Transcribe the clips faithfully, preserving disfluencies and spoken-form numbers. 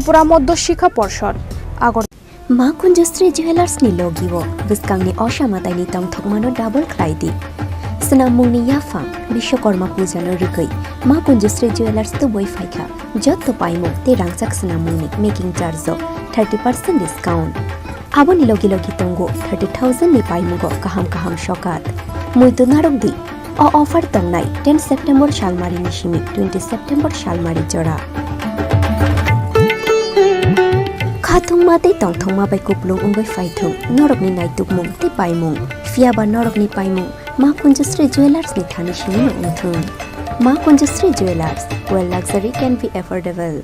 Tripura Madhya Shikha Porshad, Agartala. Ma Kunjusri Jewellers ni logi o bwskang ni osa matai ni tongthokma no double khlai di. Swnam mung ni yaphang Bishwakarma puja no rwgwi Ma Kunjusri Jewellers tubui phaikha. Jotto paimung tei rangchak swnam mung ni making charge o thirty percent discount. Aboni logi logi tongo thirty thousand ni paimungo kaham kaham sokat. Muitu narwk di, o offer tongnai ten September salmari ni simi twenty September salmari jora. Khathungma tei tongthokma bai kupulung wngwi phaithung norokni naitukmung tei paimung, phiyaba norokni paimung Ma Kunjusri Jewellers ni thani simi no wngthung. Ma Kunjusri Jewellers, where luxury can be affordable.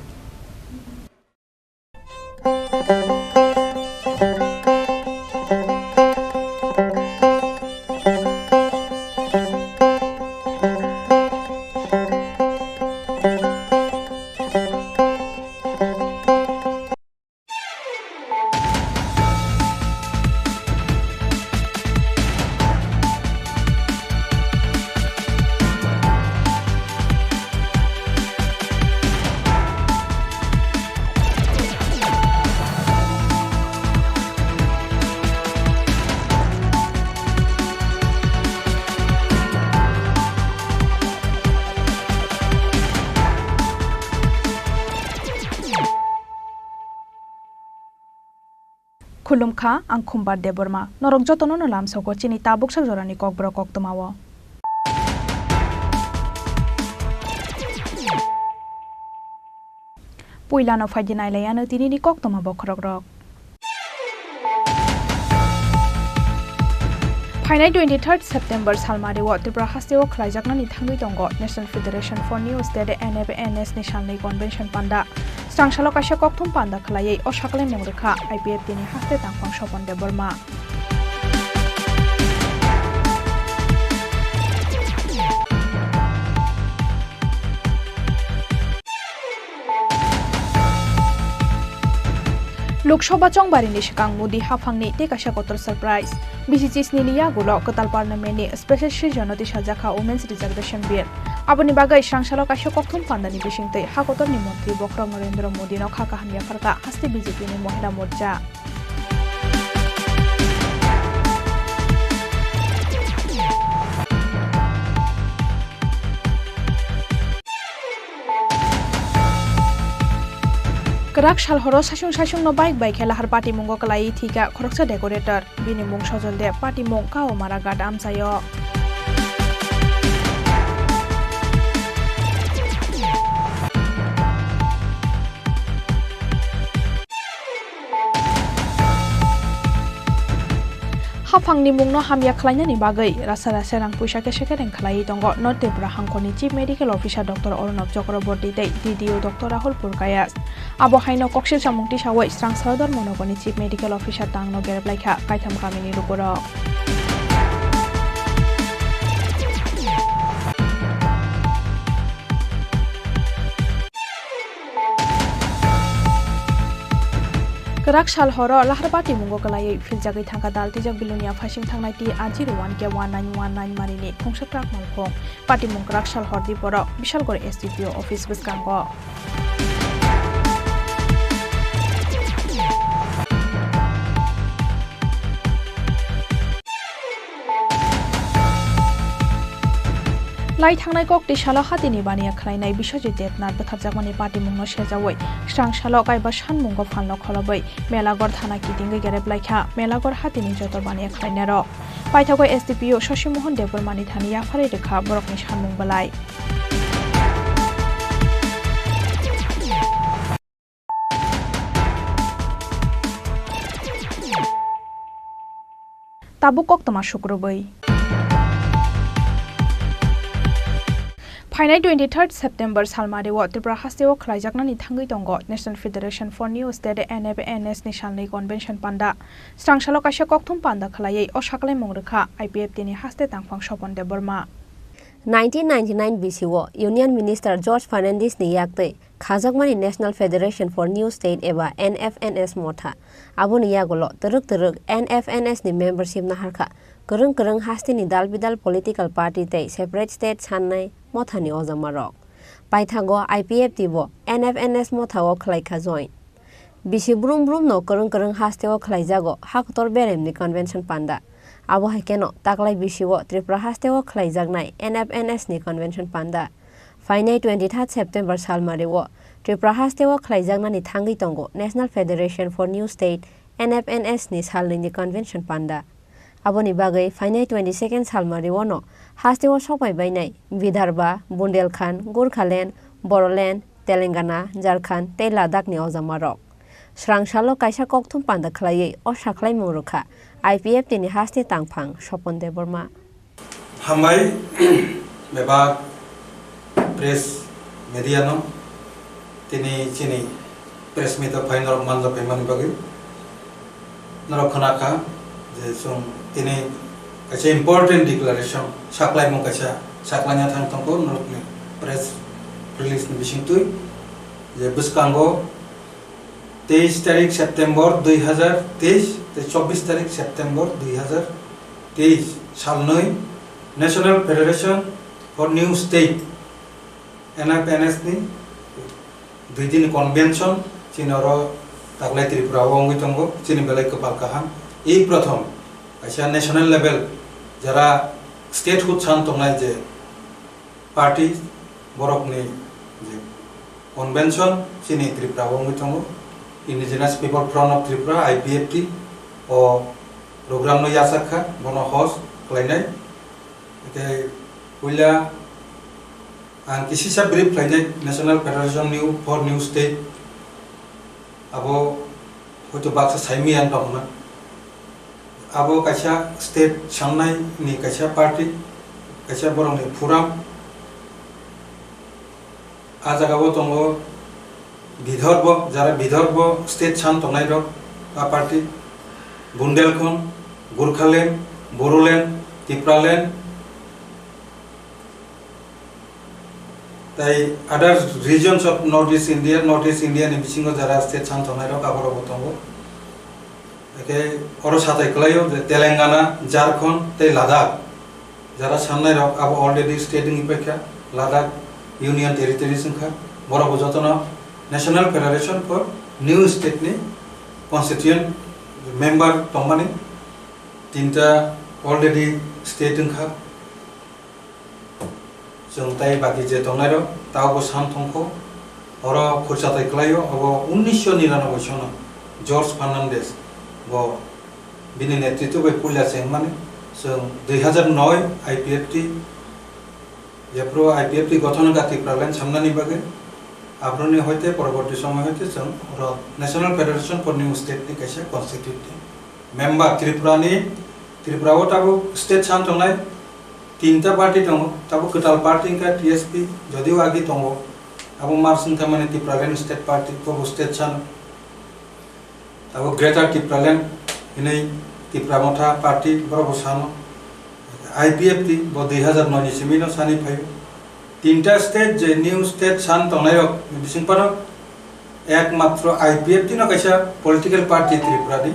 Khulumkha, ang Khumbar Debbarma. Norok jotono no lamsogo chini tabuk sak jorani kokborok koktwmao. Puilano phaidi nailaiano tinini koktwma bokhorokrok. Phainai twenty-third September salmario Tripura hasteo khlaijaknani thangwi tongo National Federation for New State, N F N S ni salnwi convention panda. Srangsalo kaisa kokthum panda khwlaiwi o sakhlaimung rwkha I P F T ni haste tangphang Sopon Debbarma. Lok Sabha chongbarini swkang Modi haphangni tei kaisa kotor surprise. Bisi chisnini yagulo kwtal parliamentni special session-o tisajakha Women's Reservation Bill. Aboni bagwi srangsalo kaisa kokthum pandani bisingtwi ha kotorni montri bokhorok Narendra Modino kha kaham yapharkha haste B J P ni Mohila Morcha. Kwrak sal horo saichung saichungno bike bai khe lahar patimungo kwlaiwi thwikha khoroksa decorator. Bini mung Sojol Deb, patimung Kaumara Ghat amchaio. Haphangni mungno hamya khlainani bagwi rasa rasa rang puisa khe sekereng khlaiwi tongo North Tripura hangkhorni Chief Medical Officer Doctor Arunab Chakraborty tei D D O Doctor Rahul Purkayas. Abo haino koksil samung tisawi Srangsalo Dharmanagorni Chief Medical Officer tangno gerep laikha kaitham kamini lukurok. Kwrak sal horo lahar patimungo kwlaiwi philjagwi thangkha dal twijak Bilonia phasing thangnai T R zero one K one nine one nine marini khungsa truck malkhung. Patimung kwrak sal hor diporo Bisalgori S D P O office bwskango. Lai thangnai kok twi salo hatini baniya khlainai Biswajit Debnath bwtharjakmani patimungno sejawi srangsalo kaiba sanmungo phalno kholobwi Melagor thana kitingwi gerep laikha Melagor hatini joto baniya khlainairok. Paithago S D P O Shashi Mohan Debbarmani thani yapharwi rwkha borokni sanmung belai. Tabuk koktwma sukrubwi. Phainai twenty-third September salmario Tripura hasteo khlaijaknani thangwi tongo National Federation for New State, N F N S ni salni convention panda. Srangsalo kaisa kokthum panda khwlaiwi o saklaimung rwkha I P F T ni haste tangphang Sopon Debbarma. Nineteen ninety-nine bisio Union Minister George Fernandes ni yaktwi khajakmani National Federation for New State eba N F N S motha. Aboni yagulo twrwk twrwk N F N S ni membership naharkha kwrwng kwrwng hasteni dal bidal political party tei separate state sannai mothani ojamarok. Paithago I P F T bo N F N S mothao khwlaikha join. Bisi brum brum no kwrwng kwrwng haste o khlaijago Hakotor Berem ni convention panda. Abo hai kheno taklai bisi o Tripura haste o khlaijaknai N F N S ni convention panda. Phainai twenty third September salmari o Tripura haste o khlaijaknani thangwi tongo National Federation for New State, N F N S ni salnwi ni convention panda. Aboni bagwi phainai twenty second salmari o no haste o sokpai bainai Vidarbha, Bundelkhand, Gorkhaland, Bodoland, Telangana, Jharkhand tei Ladakh ni ojamarok. Srang salo kaisa kokthum panda khlaiwi o sakhlaimung rwkha I P F T ni haste tangphang Sopon Debbarma. Hambai, bebak press media no, tini chini press meet o phai norok manjak phaimani bagwi. Norok khwnakha je chwng tini kaisa important declaration saklaimung kaisa saklaina thang tongkho norokni press release ni bisingtwi, je bwskango teis tarik September dui hazar teis tei chobbish tarik September dui hazar teis salnwi National Federation for New State, N F N S ni dui din convention chini oro taklai Tripura o wngwi tongo, chini belai kwpal kaham. Ei prothom kaisa national level jara statehood san tongnai je party borokni je convention chini Tripura o wngwi tongo, Indigenous People Front of Tripura, I P F T, o program no yachak kha, bono host khlainai. Tei puila ang kisisa brief khlainai National Federation New for New State, abo hoito baksa saimaya wng tongna. Abo kaisa state sangnai ni kaisa party, kaisa borokni forum. A jaga o tongo Vidarbha, jara Vidarbha state san tongnai rok, a party, Bundelkhand, Gorkhaland, Bodoland, Tipraland, tei other regions of North East India, North East India ni bisingo jara state san tongnai rok, aborok bo tongo. Hake oro satai kwlaio je Telangana, Jharkhand tei Ladakh. Jara sannai rok abo already state wngwi paikha, Ladakh Union Territories wngkha. Borok bo jotono National Federation for New State ni constituent member tongmani tinta already state wngkha. Chwng tai baki je tongnairok tabukbo san thongkho. Oro khursa tai kwlaio, abo unnisho niranoboi sono George Fernandez bo bini netritwo bai puila chengmani. Chwng dui hazar noi I P F T, jephru I P F T gothon wngkha Tipraland samnani bagwi, aphuruni hoite poroborti somoy hoite chwng oro National Federation for New State ni kaisa constituent member Tripura ni, Tripura o tabuk state san tongnai tinta party tongo, tabuk kwtal party wngkha T S P, jodio agi tongo, abo March wngkha mani Tipraland State Party, bobo state san, tabuk Greater Tipraland hinwi Tipra Motha Party, borok bo sano, I P F T bo dui hazar noi ni simi no sani phaio. Tinta state je new state san tongnai rok ni bising phano ekmatro I P F T no kaisa political party Tripura ni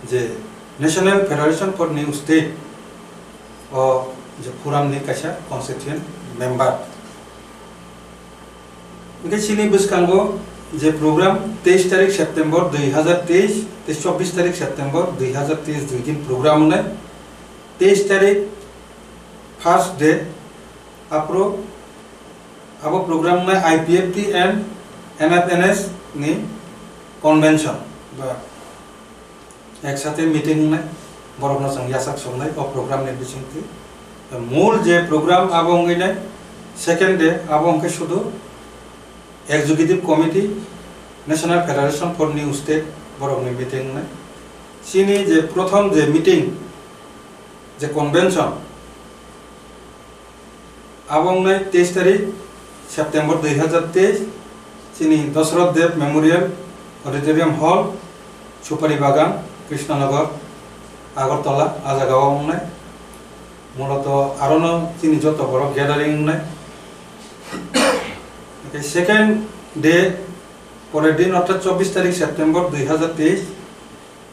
je National Federation for New State o je forum ni kaisa constituent member. Hingke chini bwskango je program teis tarik September dui hazar teis tei chobbish tarik September dui hazar teis dui din program wngnai. Teis tarik first day, aphuru abo program wngnai I P F T and N F N S ni convention ba ek sathe meeting wngnai, borokno chwng yachak songnai o program ni bisingtwi. Mul je program abo wngwi nai second day abo wngkhe sudu Executive Committee, National Federation for New State borokni meeting wngnai. Chini je prothom je meeting, je convention, abo wngnai teis tarik September dui hazar teis, chini Dosroth Deb Memorial Auditorium Hall, Supari Bagan, Krishnanagar, Agartala, a jaga o wngnai. Muloto arono chini joto borok gathering wngnai. Hingke second day, pore din orthat chobbish tarik September dui hazar teis,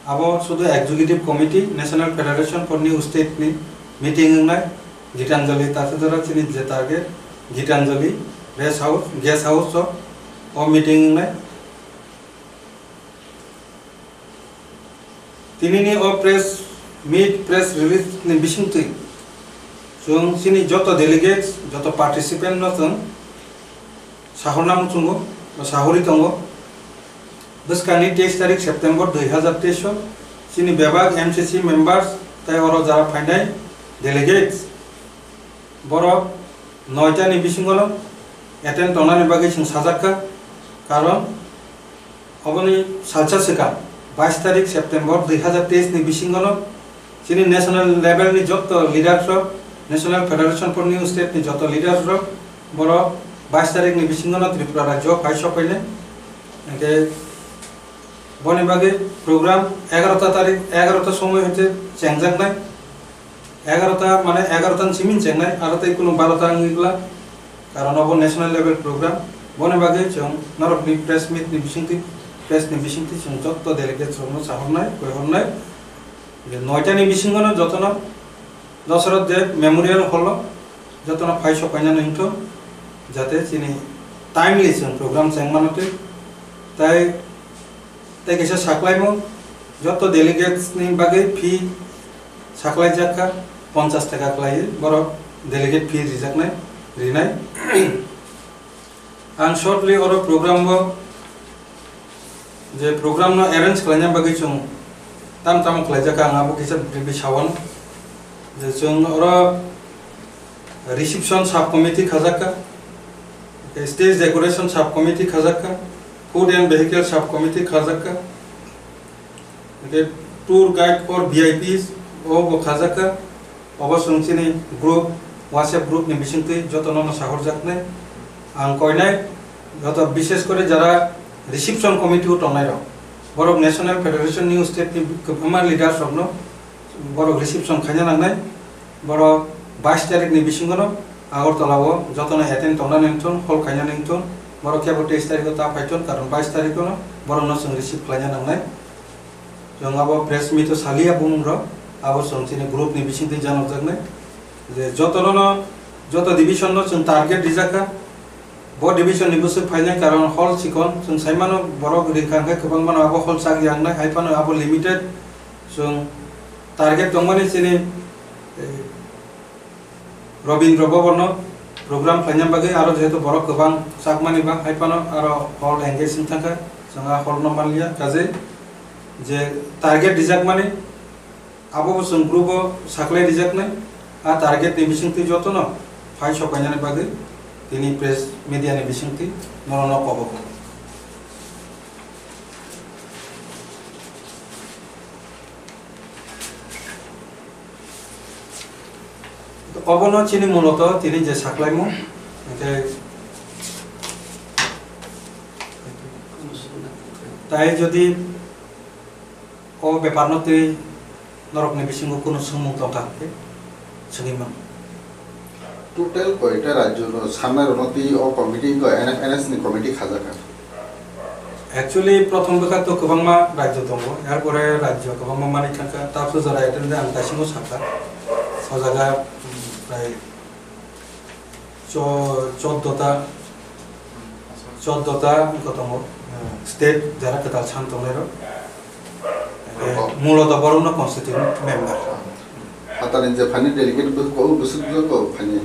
abo sudu Executive Committee, National Federation for New State ni meeting wngnai, Gitanjali Tathajora chini je target, Gitanjali Rest House, Guest House o, o meeting wngnai. Tinini o press meet, press release ni bisingtwi chwng chini joto delegates, joto participant no chwng sahorna muchungo, ba sahori tongo. Bwskangni teis tarik September dui hazar teis o chini bebak M C C members tei oro jara phainai delegates borok noita ni bisingo no attend tongnani bagwi chwng sajakka, karon oboni salsa swkang bais tarik September dui hazar teis ni bisingo no chini national level ni joto leaders rok, National Federation for New State ni joto leaders rok borok bais tarik ni bisingo no Tripura rajyo phai sokphainai. Hwnkhe boni bagwi program egarota tarik, egarota somoi hoite chengjaknai. Egarota mane egarota ni simi chengnai, aro tei kunu barota wngwi glak. Karon obo national level program. Boni bagwi chwng norokni press meet ni bisingtwi, press ni bisingtwi chwng joto delegates rokno sahornai, koihornai. Je noita ni bisingo no jotono Dasarath Deb Memorial Hall o jotono phai sokpaina nangtho, jate chini timely chwng program chengmano twi. Tai Tei kaisa saklaimung, joto delegates ni bagwi fee saklaijak kha, ponchash taka khlaiwi borok delegate fee rijaknai, rinai. Ang shortly oro program o, je program no arrange khlaina bagwi chwng tam tamo khlaijak kha, ang abo kisa briefly sawan. Je chwng oro reception sub committee khajak kha, stage decoration sub committee khajak kha, food and vehicle sub committee khajak kha, hwnkhe tour guide for V I Ps o bo khajak kha, obo chwng chini group, WhatsApp group ni bisingtwi jotono no sahorjaknai. Ang koinai joto, bishes kore jara reception committee o tongnai rok, borok National Federation New State ni kwbangma leaders rokno borok reception khaina nangnai. Borok bais tarik ni bisingo no Agartala o jotono attend tongna nangthun, hol khaina nangthun. Borok kebo teis tarik o ta phaithun, karon bais tarik o no borok no chwng receive khlaina nangnai. Chwng abo press meet o saliya bumung rok, abo chwng chini group ni bisingtwi janokjaknai. Je jotono no, joto division no chwng target rijak kha. Bo division ni bwswk phainai, karon hall chikon, chwng sai mano borok rikha hwnkhe kwbangma no abo hall chak ya wngnai, hai phano abo limited. Chwng target tongmani chini, eh, Rabindra Bhavan no program khlaina bagwi aro jehetu borok kwbang chakmani ba, hai phano aro hall engage wng thangkha, chwng a hall no manliya, kaje je target rijakmani, abo bo chwng group o saklai rijaknai. A target ni bisingtwi jotono phai sokainani bagwi tini press media ni bisingtwi nono no kobogo. Obono chini muloto tini je saklaimung, hwnkhe tai jodi o bepar no twi norokni bisingo kunu swngmung tongkha hwnkhe swngwi mano. Total koita rajyo no sanai rokno twi o committee wngkha, N F N S ni committee khajak kha? Actually, prothom bwkha to kwbangma rajyo tongo, er pore rajyo kwbangma manwi thangkha, ta puja rai tei ang daisingo sakha. O jaga, um, prai cho-, choddo ta, choddo ta wngkha tongo, uh, state jara kwtal san tongnai rok. Oho. Mulo to borok no constituent member. Hatani je phani delegate bo ko bwswk bo ko phani.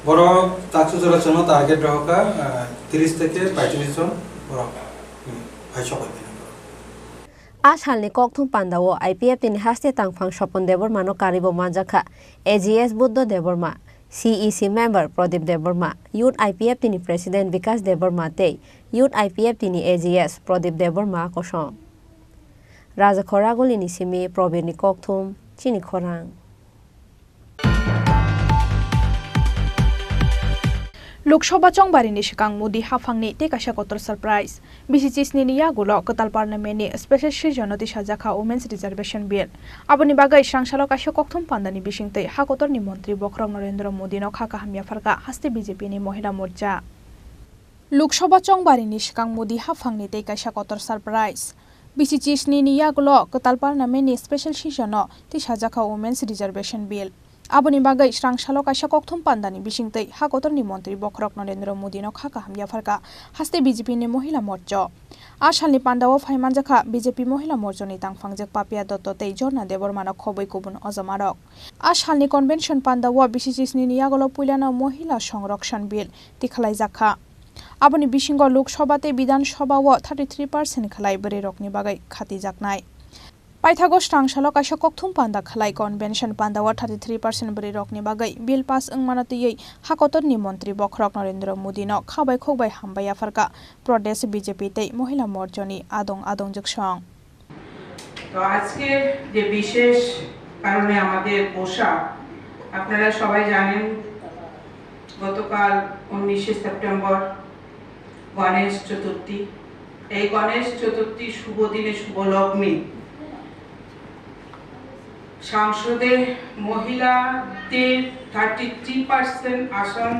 Borok taksu jora chwngno target rohorkha, ah, tris theke paitris jon borok, hmm, phai sobai phai nang borok. A salni kokthum pandao I P F T ni haste tangphang Sopon Debbarma no karwi bo manjakha A G S Buddho Debbarma, C E C member Pradip Debbarma, Youth I P F T ni president Bikas Debbarma tei Youth I P F T ni A G S Pradip Debbarma kosong. Raja Khoraguli ni simi Probir ni kokthum, chini khorang. Lok Sabha chongbari ni swkang Modi haphang ni tei kaisa kotor surprise. Bisi chisni ni yagulo kwtal parliament ni special session o tisajak kha Women's Reservation Bill. Aboni bagwi swrang salo kaisa kokthum panda ni bisingtwi ha kotor ni montri bokhorok Narendra Modi no kha kaham yapharkha haste B J P ni Mohila Morcha. Lok Sabha chongbari ni swkang Modi haphang ni tei kaisa kotor surprise. Bisi chisni ni yagulo kwtal parliament ni special session o tisajak kha Women's Reservation Bill. Aboni bagwi srang salo kaisa kokthum pandani bisingtwi ha kotorni montri bokhorok Narendra Modi no kha kaham yapharkha haste B J P ni Mohila Morcha. A salni pandao phai manjakha B J P Mohila Morcha ni tangphangjak Papia Dotto tei Jorna Debbarma no khobwi kubun ojomarok. A salni convention pandao B C C sni ni yagolo puilano Mohila Sonrokshan Bill tikhlaijakha. Aboni bisingo Lok Sabha tei Bidhan Sabha o thirty three percent khlai bwrwi rokni bagwi khatijaknai. Paithago srang salo kaisa kokthum panda khlai convention panda o thirty three percent bwrwi rokni bagwi bill pass wngmano twiwi ha kotorni montri bokhorok Narendra Modi no khabai khukbai hambai yapharkha Pradesh B J P tei Mohila Morcha ni adong adong jwksong. তো আজকের যে বিশেষ কারণে আমাদের বসা, আপনারা সবাই জানেন, গতকাল উনিশে সেপ্টেম্বর গণেশ চতুর্থী। এই গণেশ চতুর্থী শুভ দিনে, শুভ লগ্নে সংসদে মহিলাদের থার্টি থ্রি পার্সেন্ট আসন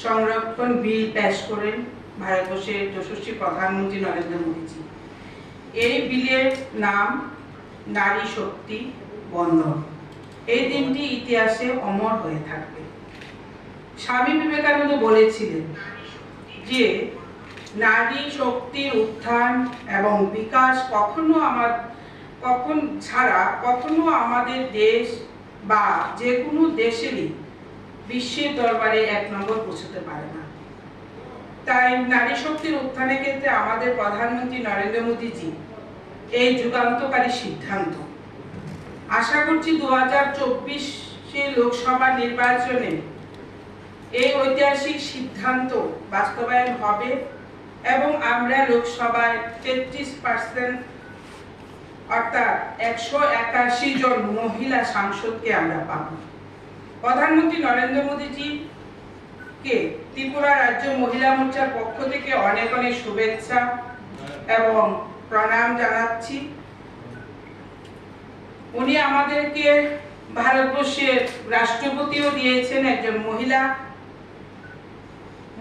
সংরক্ষণ বিল পেশ করেন ভারতবর্ষের যশস্বী প্রধানমন্ত্রী নরেন্দ্র মোদীজি। এই বিলের নাম নারী শক্তি বন্দন। এই দিনটি ইতিহাসে অমর হয়ে থাকবে। স্বামী বিবেকানন্দ বলেছিলেন যে নারী শক্তির উত্থান এবং বিকাশ কখনো আমার, কখন ছাড়া কখনো আমাদের দেশ বা যে কোনো দেশেরই বিশ্বের দরবারে এক নম্বর পৌঁছতে পারে না। তাই নারী শক্তির উত্থানের ক্ষেত্রে আমাদের প্রধানমন্ত্রী নরেন্দ্র মোদীজি এই যুগান্তকারী সিদ্ধান্ত, আশা করছি দু হাজার চব্বিশে লোকসভা নির্বাচনে এই ঐতিহাসিক সিদ্ধান্ত বাস্তবায়ন হবে এবং আমরা লোকসভায় তেত্রিশ পার্সেন্ট, অর্থাৎ একশো একাশি জন মহিলা সাংসদকে আমরা পাব। প্রধানমন্ত্রী নরেন্দ্র মোদীজিকে ত্রিপুরা রাজ্য মহিলা মোর্চার পক্ষ থেকে অনেক অনেক শুভেচ্ছা এবং প্রণাম জানাচ্ছি। উনি আমাদেরকে ভারতবর্ষের রাষ্ট্রপতিও দিয়েছেন, একজন মহিলা।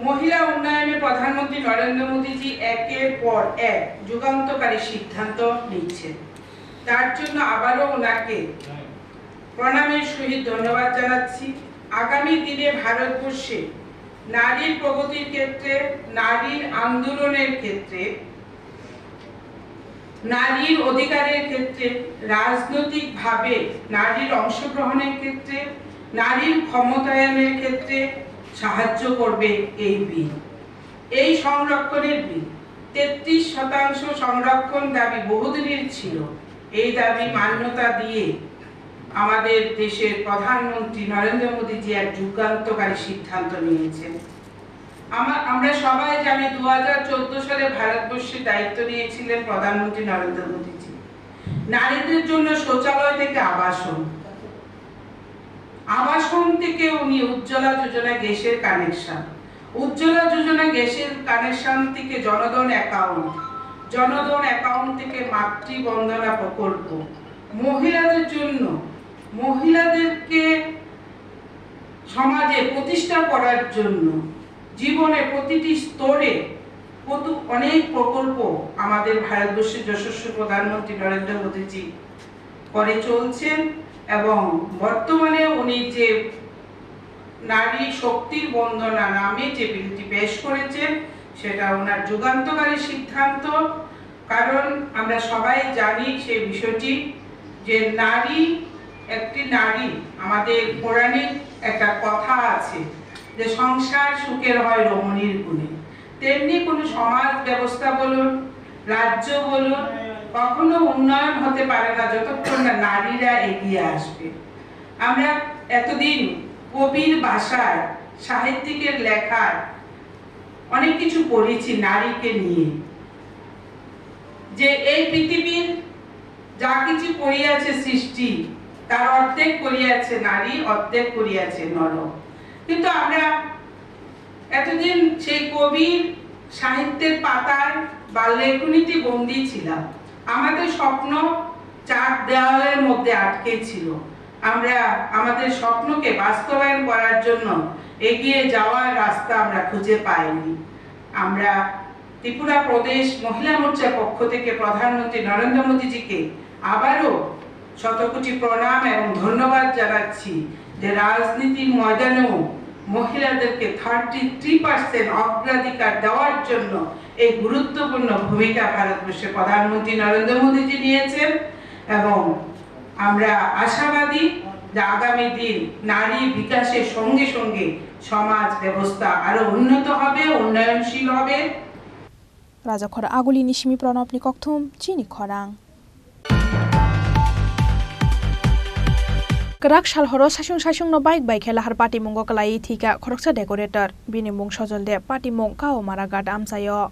মহিলা উন্নয়নে প্রধানমন্ত্রী নরেন্দ্র মোদীজি একের পর এক যুগান্তকারী সিদ্ধান্ত নিচ্ছেন। তার জন্য আবারও ওনাকে প্রণামের সহিত ধন্যবাদ জানাচ্ছি। আগামী দিনে ভারতবর্ষে নারীর প্রগতির ক্ষেত্রে, নারীর আন্দোলনের ক্ষেত্রে, নারীর অধিকারের ক্ষেত্রে, রাজনৈতিকভাবে নারীর অংশগ্রহণের ক্ষেত্রে, নারীর ক্ষমতায়নের ক্ষেত্রে সাহায্য করবে এই বিল। এই সংরক্ষণের বিল, তেত্রিশ শতাংশ সংরক্ষণ দাবি বহুদিনের ছিল। এই দাবি মান্যতা দিয়ে আমাদের দেশের প্রধানমন্ত্রী নরেন্দ্র মোদীজি এক যুগান্তকারী সিদ্ধান্ত নিয়েছেন। আমা-, আমরা সবাই জানি, দু হাজার চোদ্দ সালে ভারতবর্ষের দায়িত্ব নিয়েছিলেন প্রধানমন্ত্রী নরেন্দ্র মোদীজি। নারীদের জন্য শৌচালয় থেকে আবাসন, আবাসন থেকে উনি উজ্জ্বলা যোজনা গ্যাসের কানেকশন, উজ্জ্বলা যোজনা গ্যাসের কানেকশন থেকে জনধন অ্যাকাউন্ট, জনধন অ্যাকাউন্ট থেকে মাতৃবন্দনা প্রকল্প, মহিলাদের জন্য, মহিলাদেরকে সমাজে প্রতিষ্ঠা করার জন্য জীবনে প্রতিটি স্তরে কত অনেক প্রকল্প আমাদের ভারতবর্ষের যশস্বী প্রধানমন্ত্রী নরেন্দ্র মোদীজি করে চলছেন এবং বর্তমানে উনি যে নারী শক্তির বন্দনা নামে যে বিলটি পেশ করেছেন, সেটা ওনার যুগান্তকারী সিদ্ধান্ত। কারণ আমরা সবাই জানি সেই বিষয়টি যে নারী, একটি নারী, আমাদের পৌরাণিক একটা কথা আছে যে "সংসার সুখের হয় রমণীর গুণে", তেমনি কোনো সমাজ ব্যবস্থা বলুন, রাজ্য বলুন, কখনো উন্নয়ন হতে পারে না যতক্ষণ না নারীরা এগিয়ে আসবে। আমরা এতদিন কবির ভাষায়, সাহিত্যিকের লেখায় অনেক কিছু পড়েছি নারীকে নিয়ে, যে এই পৃথিবীর যা কিছু করিয়াছে সৃষ্টি, তার অর্ধেক করিয়াছে নারী, অর্ধেক করিয়াছে নর। কিন্তু আমরা এতদিন সেই কবির সাহিত্যের পাতায় বা লেখনীতে বন্দী ছিলাম। আমাদের স্বপ্ন চার দেওয়ালের মধ্যে আটকে ছিল। আমরা আমাদের স্বপ্নকে বাস্তবায়ন করার জন্য এগিয়ে যাওয়ার রাস্তা আমরা খুঁজে পাইনি। আমরা ত্রিপুরা প্রদেশ মহিলা মোর্চার পক্ষ থেকে প্রধানমন্ত্রী নরেন্দ্র মোদীজিকে আবারও শতকোটি প্রণাম এবং ধন্যবাদ জানাচ্ছি যে রাজনীতির ময়দানেও মহিলাদেরকে থার্টি থ্রি পার্সেন্ট অগ্রাধিকার দেওয়ার জন্য এই গুরুত্বপূর্ণ ভূমিকা ভারতবর্ষের প্রধানমন্ত্রী নরেন্দ্র মোদীজি নিয়েছেন এবং আমরা আশাবাদী যে আগামী দিন নারী বিকাশের সঙ্গে সঙ্গে সমাজ ব্যবস্থা আরো উন্নত হবে, উন্নয়নশীল হবে। Rajakhor Agulini simi Pranabni kokthum chini khorang. Kwrak sal horo saichung saichungno bike bai khe lahar patimungo kwlaiwi thwikha khoroksa decorator. Bini mung Sojol Deb, patimung Kao Maragat amchaio.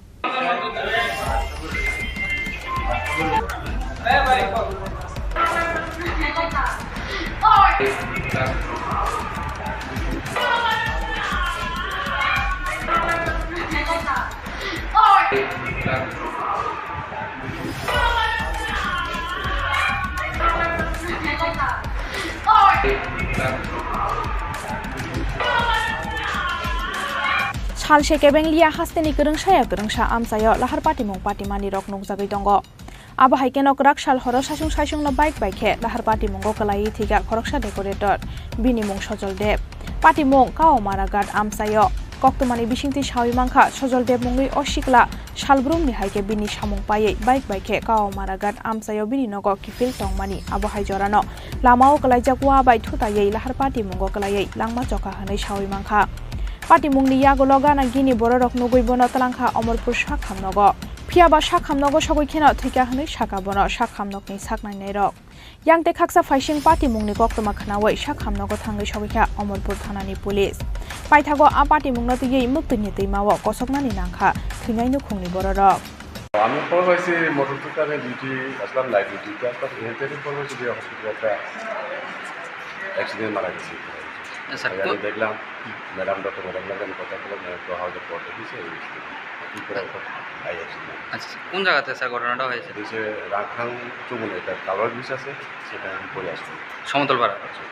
Sal se kebeng liya hasteni kwrwngsa ya kwrwngsa amchaio lahar patimung patimani rok nukjagwi tongo. Abo hai kheno kwrak sal horo saichung saichungno bike bai khe lahar patimungo kwlaiwi thwikha khoroksa decorator, bini mung Sojol Deb. Patimung Kao Maragat amchaio. Koktwmani bisingtwi sawi mankha, Sojol Deb mungwi o sikla salbrumni hai khe bini samung paiwi bike bai khe Kao Maragat amchaio bini nogo kiphil tongmani. Abo hai jorano lamao kwlaijak wa bai thutaiwi lahar patimungo kwlaiwi langma chokha hwnwi sawi mankha. Patimungni yagulo gana gini bororok nugwi bono twlangkha Omorpur sakhamnogo. Phiya ba sakhamnogo sogwi kheno thwikha hwnwi sakha bono sakhamnokni saknainairok. Yang tei khaksa phaising patimungni koktwma khnaui sakhamnogo thangwi sogwikha Omorpur thanani police. Paithago a patimungno twiwi mwktwini twimao kosoknani nangkha thwinai nukhungni bororok. আমি খবর পাইছি মোটর সাইকেলে ডিউটি আসলাম, নাইট ডিউটিতে আসলাম, এখান থেকে খবর পাইছি যে হসপিটালে একটা অ্যাক্সিডেন্ট মারা গেছে। স্যার, আমি দেখলাম ম্যাডাম, ডক্টর ম্যাডাম লাগে আমি কথা বললাম, ম্যাডাম তো হাউসে পড়তে দিয়েছে, এই অ্যাক্সিডেন্ট। কি করে এখন আই অ্যাক্সিডেন্ট। আচ্ছা, কোন জায়গাতে স্যার ঘটনাটা হয়েছে? এই যে রাখাল চৌমুহনী একটা কালভার্ট ব্রিজ আছে, সেখানে আমি পড়ে আসলাম। সমতল পাড়া। আচ্ছা।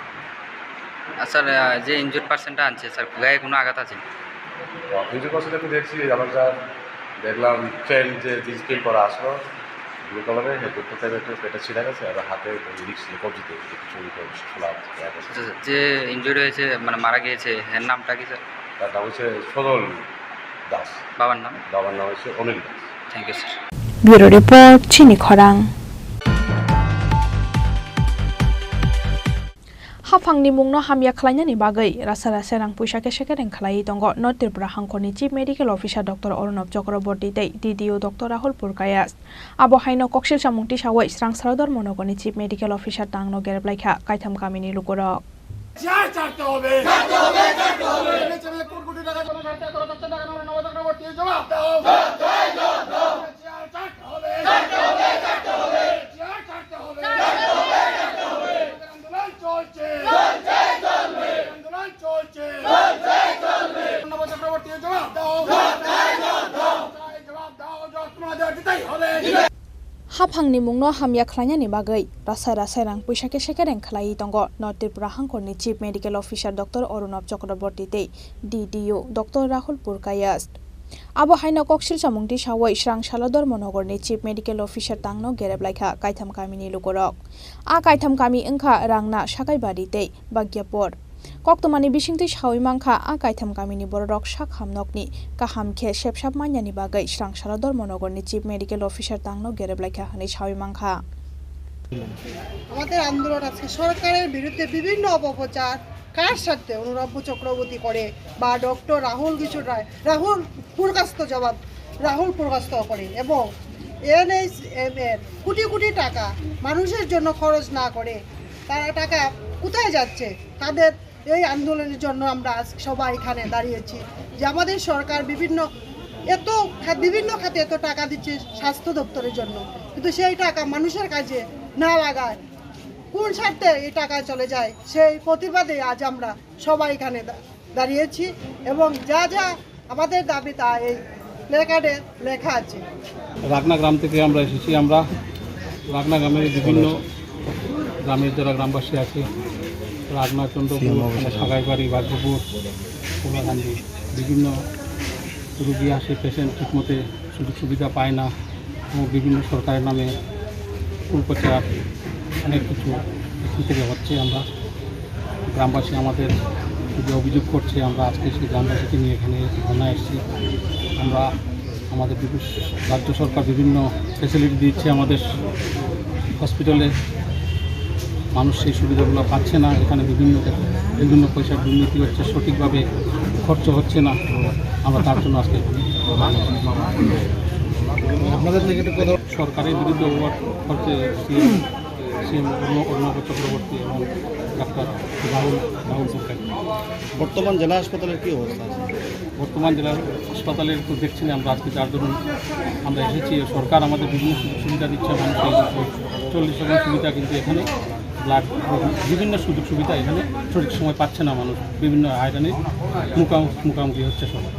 আর স্যার, আহ, যে ইনজুর্ড পার্সনটা আনছে স্যার, গায়ে কোনো আঘাত আছে? ইনজুর্ড পার্সন আমি দেখছি, আমার যা দেখলাম প্যান্ট যে জিন্স প্যান্ট পরা আসলো, ব্লু কালারের, হেলমেটটা পেটে ছিঁড়া গেছে, আর হাতে রিক্স কবজিতে কিছু খোলা আছে। আচ্ছা, স্যার, যে ইনজুরি হয়েছে, মানে মারা গিয়েছে, এর নামটা কি স্যার? তার নাম হচ্ছে সজল দাস। বাবার নাম? বাবার নাম হচ্ছে Anil Das. Thank you sir. Bureau report, chini khorang. Haphangni mungno hamya khlainani bagwi rasa rasa rang puisa kesa kereng khlaiwi tongo North Tripura hangkhorni Chief Medical Officer Doctor Arunab Chakraborty tei D D O Doctor Rahul Purkayas. Abo haino koksil samung tisawi Srang Salo Dharmanagorni Chief Medical Officer tangno gerep laikha kaitham kamini lukurok. Chair ছাড়তে হবে। ছাড়তে হবে, ছাড়তে হবে। এমএলএ কোটি কোটি টাকা জমা ছাড়তে, এত লক্ষ টাকা জমা, নব চক্রবর্তী জবাব দাও। জবাব দাও, জবাব দাও। চেয়ার ছাড়তে হবে। ছাড়তে হবে, ছাড়তে হবে। চেয়ার ছাড়তে হবে। ছাড়তে হবে, ছাড়তে হবে। আন্দোলন চলছে। চলছে, চলবে। আন্দোলন চলছে। চলছে, চলবে। নব চক্রবর্তী জবাব দাও। জবাব দাও, জবাব দাও। জবাব দাও, জবাব তোমাদের দিতেই হবে। Haphangni mungno hamya khlainani bagwi rasa rasa rang puisa kesa kereng khlaiwi tongo North Tripura hangkhorni Chief Medical Officer Doctor Arunab Chakraborty tei D D O Doctor Rahul Purkayas. Abo haino koksil samung tisawi Srang Salo Dharmanagorni Chief Medical Officer tangno gerep laikha kaitham kamini lukurok. A kaitham kami wngkha Rangna, Sakaibari tei Bagyapur. Koktwmani bisingtwi sawi mankha, a kaitham kamini bororok sak hamnokni kaham khe sepsap manyani bagwi Srang Salo Dharmanagorni Chief Medical Officer tangno gerep laikha hwnwi sawi mankha. আমাদের আন্দোলন আজকে সরকারের বিরুদ্ধে বিভিন্ন অপপ্রচার, কার স্বার্থে অনুরাব্য চক্রবর্তী করে বা ডক্টর রাহুল কিশোর রায়, রাহুল পুরকাস্ত জবাব, রাহুল পুরকাস্ত করে এবং এনএইচএম এর কোটি কোটি টাকা মানুষের জন্য খরচ না করে তারা টাকা কোথায় যাচ্ছে? তাদের এই আন্দোলনের জন্য আমরা আজ সবাই এখানে দাঁড়িয়েছি যে আমাদের সরকার বিভিন্ন, এত খা-, বিভিন্ন খাতে এত টাকা দিচ্ছে স্বাস্থ্য দপ্তরের জন্য, কিন্তু সেই টাকা মানুষের কাজে না লাগায় কোন স্বার্থে এই টাকা চলে যায়, সেই প্রতিবাদে আজ আমরা সবাই এখানে দা-, দাঁড়িয়েছি এবং যা যা আমাদের দাবি তা এই প্ল্যাকার্ডে লেখা আছে। রাগনা গ্রাম থেকে আমরা এসেছি। আমরা রাগনা গ্রামের বিভিন্ন গ্রামের যারা গ্রামবাসী আছে, রাগনা, চন্দ্রপুর, সাগাইবাড়ি, ভাগ্যপুর, কোলাকান্দি, বিভিন্ন রুগী আসে, পেশেন্ট ঠিকমতো সুযোগ সুবিধা পায় না এবং বিভিন্ন সরকারের নামে কুপ্রচার, অনেক কিছু এখান থেকে হচ্ছে। আমরা গ্রামবাসী আমাদের যে অভিযোগ করছে, আমরা আজকে সেই গ্রামবাসীকে নিয়ে এখানে ধর্ণা এসেছি। আমরা আমাদের বিভিন্ন রাজ্য সরকার বিভিন্ন ফ্যাসিলিটি দিচ্ছে আমাদের হসপিটালে, মানুষ সেই সুবিধাগুলো পাচ্ছে না। এখানে বিভিন্ন বিভিন্ন পয়সার দুর্নীতি হচ্ছে, সঠিকভাবে খরচ হচ্ছে না। আমরা তার জন্য আজকে এখানে ধর্ণা এসেছি। আপনাদের থেকে একটু কথা সরকারের বিরুদ্ধে অভিযোগ করছে সিএম, সিএম অর্ণব, অর্ণব চক্রবর্তী এবং ডাক্তার রাহুল, রাহুল পুরকাইত। বর্তমান জেলা হাসপাতালের কি অবস্থা আছে? বর্তমান জেলা হাসপাতালের তো দেখছেন আমরা আজকে, যার দরুন আমরা এসেছি। সরকার আমাদের বিভিন্ন সুযোগ সুবিধা দিচ্ছে, মানুষের চল্লিশ রকম সুবিধা, কিন্তু এখানে ব্লাড, বিভিন্ন সুযোগ সুবিধা এখানে সঠিক সময় পাচ্ছে না মানুষ, বিভিন্ন হয়রানির মুখা-, মুখামুখি হচ্ছে সবাই।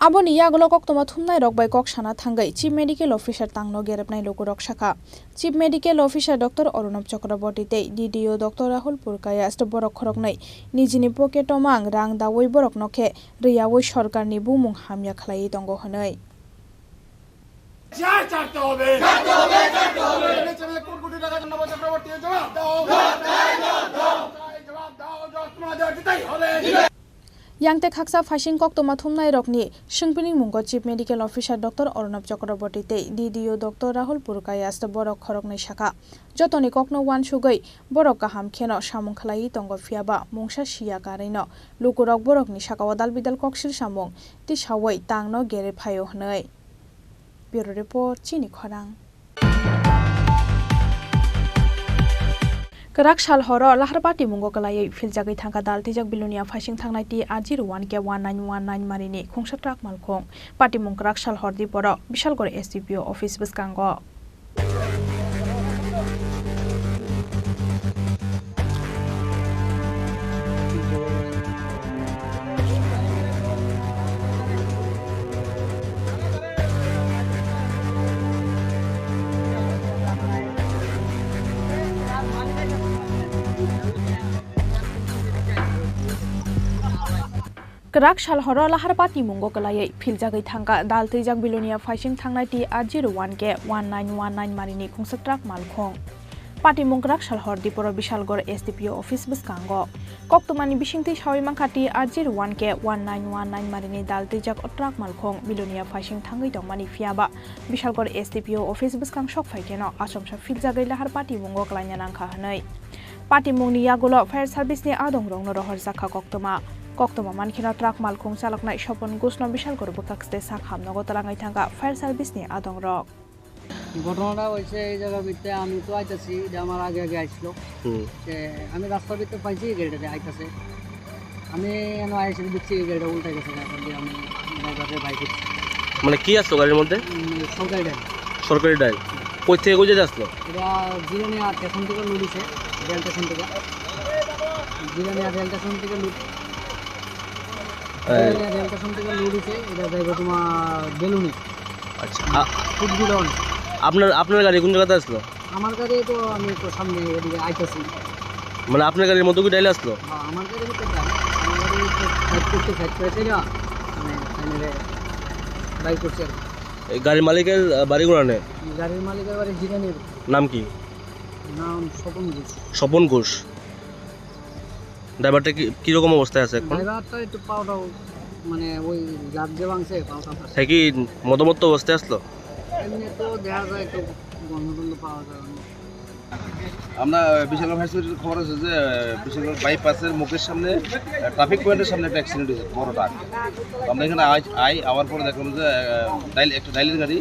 Aboni yagulo koktwma thumnairok bai kok sana thangwi Chief Medical Officer tangno gerepnai lukurok sakha. Chief Medical Officer Doctor Arunab Chakraborty tei D D O Doctor Rahul Purkayas borok khoroknwi nijini pocket-o mang rang dawi borokno khe rwyawi sorkarni bumung hamya khlaiwi tongo hwnwi. চাই, ছাড়তে হবে। ছাড়তে হবে, ছাড়তে হবে। কোটি কোটি টাকা জনতা চক্রবর্তী জবাব দাও। জবাব দাও, জবাব দাও। জবাব দাও, জবাব তোমাদের দিতেই হবে। Yang tei khaksa phaising koktwma thumnairokni swngpini mungo Chief Medical Officer Doctor Arunab Chakraborty tei D D O Doctor Rahul Purkayas borok khoroknwi sakha. Jotoni kokno uansugwi borok kaham kheno samung khlaiwi tongo, phiyaba mungsa siya karwino lukurok borokni sakao dalbidal koksil samung tisawi tangno gere phaio hwnwi. Bureau Report, Chini Khorang. Kwrak sal horo Laharpati mungo kwlaiwi philjagwi thangkha dal twijak Bilonia phaising thangnai T R zero one K one nine one nine marini khungsa truck malkhung. Patimung kwrak sal hor diporo Bishalgor S D P O office bwskango. Kwrak sal horo Laharpati mungo kwlaiwi philjagwi thangkha dal twijak Bilonia phaising thangnai T R zero one K one nine one nine marini khungsa truck malkhung. Patimung kwrak sal hor diporo Bishalgor S D P O office bwskango. Koktwmani bisingtwi sawi mankha T R zero one K one nine one nine marini dal twijak o truck malkhung Bilonia phaising thangwi tongmani, phiyaba Bishalgor S D P O office bwskang sok phai kheno achomsa philjagwi Laharpati mungo kwlaina nangkha hwnwi. Patimungni yagulo fire service ni adongrokno rohorjakha koktwma. Koktwma mankheno truck malkhung chaloknai Sopon Ghoshno Bishalgor bwkhak site sak hamnogo twlangwi thangkha fire service ni adongrok. ঘটনাটা হয়েছে এই জায়গার ভিতরে, আমি তো আইতাছি, এটা আমার আগে আগে আসলো। হুম। সে আমি রাস্তার ভিতরে পাইছি গাড়িটাতে আইতাছে, আমি এনে আইসি দেখছি এই গাড়িটা উল্টে গেছে, এখন দিয়ে আমি ড্রাইভারকে বাইক করছি। মানে কি আসলো গাড়ির মধ্যে? উম, সরকারি ডাইল। সরকারি ডাইল? কই থেকে কই যেতে আসলো? এটা জিরানিয়া স্টেশন থেকে লুট হইছে, রেল স্টেশন থেকে। জিরানিয়া রেল স্টেশন থেকে লুট। এই জিরানিয়া রেল স্টেশন থেকে লুট হইছে, এটা যাইবো তোমার বেলুনি। আচ্ছা, আ- ফুটগুলো অনেক। আপনার, আপনার গাড়ি কোন জায়গাতে আসলো? আমার গাড়ি তো আমি তো সামনে ওদিকে আইতাছি। মানে আপনার গাড়ির মধ্যে কি ডাইল আসলো? হ্যাঁ, আমার গাড়ির ভিতরে ডাইল। আমার গাড়ি তো সাইড করতে সাইড করে সেটা, মানে, ফাইনালে বাইক করছে আর কি। এই গাড়ির মালিকের, আহ, বাড়ি কোনানে? গাড়ির মালিকের বাড়ি জিরানির। নাম কি? নাম স্বপন ঘোষ। স্বপন ঘোষ। ড্রাইভারটা কি, কিরকম অবস্থায় আছে এখন? ড্রাইভারটা একটু পাওটাও, মানে, ওই লাফ যে ভাঙছে, পাওটা ফাটছে। হ্যাঁ, কি মদমত্ত অবস্থায় আসলো? এমনি তো দেখা যায় একটু গন্ধ টন্ধ পাওয়া যায়। আমরা, আহ, বিশালগড় ফায়ার সার্ভিসের খবর আছে যে, আহ, বিশালগড় বাইপাসের মুখের সামনে, আহ, ট্রাফিক পয়েন্টের সামনে একটা অ্যাক্সিডেন্ট হয়েছে, বড় ট্রাক। তো আমরা এখানে আই, আই, আওয়ার পরে দেখলাম যে, আহ, ডাইল, একটা ডাইলের গাড়ি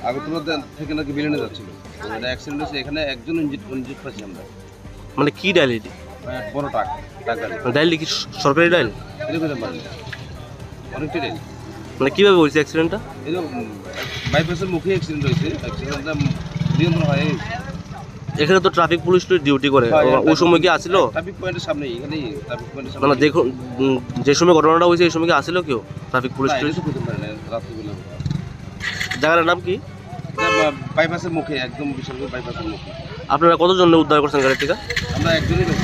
আগরতলা দে-, থেকে নাকি বিলেনে যাচ্ছিল। তো এটা অ্যাক্সিডেন্ট হয়েছে, এখানে একজন ইনজিউর্ড, ইনজিউর্ড পাচ্ছি আমরা। মানে কি ডাইল এটি? আহ, বড় ট্রাক, ট্রাক গাড়ি। ডাইল কি স-, সরকারি ডাইল? এটা হতে পারে। অনেকটা ডাইল। মানে কিভাবে হয়েছে অ্যাক্সিডেন্টটা? এই যে, উম, বাইপাসের মুখে অ্যাক্সিডেন্ট হয়েছে, অ্যাক্সিডেন্টটা নিয়ন্ত্রণ হয়। এখানে তো ট্রাফিক পুলিশ তো ডিউটি করে। হ্যাঁ, ও-, ওই সময় কি আসিল? ট্রাফিক পয়েন্টের সামনে, এখানেই ট্রাফিক পয়েন্টের সামনে। মানে দেখুন, উম, যে সময় ঘটনাটা হয়েছে, এই সময় কি আসিল কেউ ট্রাফিক পুলিশ না, টুলিশ? এটা তো বলতে পারি না, রাত্রিবেলা। জায়গাটার নাম কি? এটা বা-, বাইপাসের মুখে, একদম বিশালগড় বাইপাসের মুখে। আপনারা কতজন উদ্ধার করছেন গাড়ি থেকে? আমরা একজনই লোক।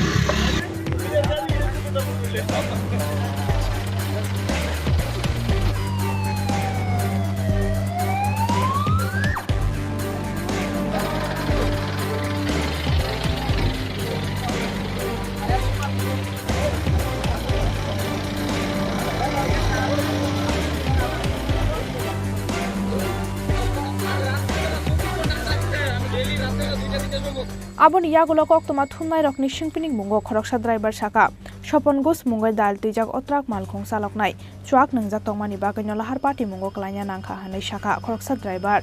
Aboni yagulo koktwma thumnairokni singpining mungo khoroksa driver saka, Sopon Ghosh mungwi dal twijak o truck malkhung chaloknai chuak nwngjak tongmani bagwino lahar patimungo klaina nangkha hwnwi saka khoroksa driver.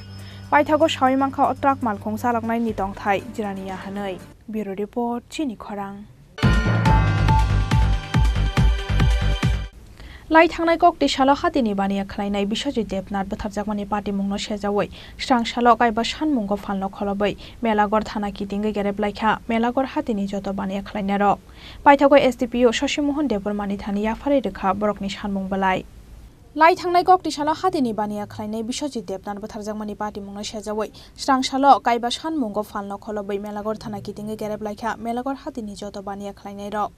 Paithago sawi mankha o truck malkhung chaloknaini tongthai jiraniya hwnwi. Bureau Report, Chini Khorang. Lai thangnai kok twi salo hatini baniya khlainai Biswajit Debnath bwtharjakmani patimungno sejaui swrang salo kaiba sanmungo phalno kholobwi Melagor thana kitingwi gerep laikha Melagor hatini joto baniya khlainairok. Paithago S D P O Shashi Mohan Debbarmani thani yapharwi rwkha borokni sanmung belai. Lai thangnai kok twi salo hatini baniya khlainai Biswajit Debnath bwtharjakmani patimungno sejaui swrang salo kaiba sanmungo phalno kholobwi Melagor thana kitingwi gerep laikha Melagor hatini joto baniya khlainairok.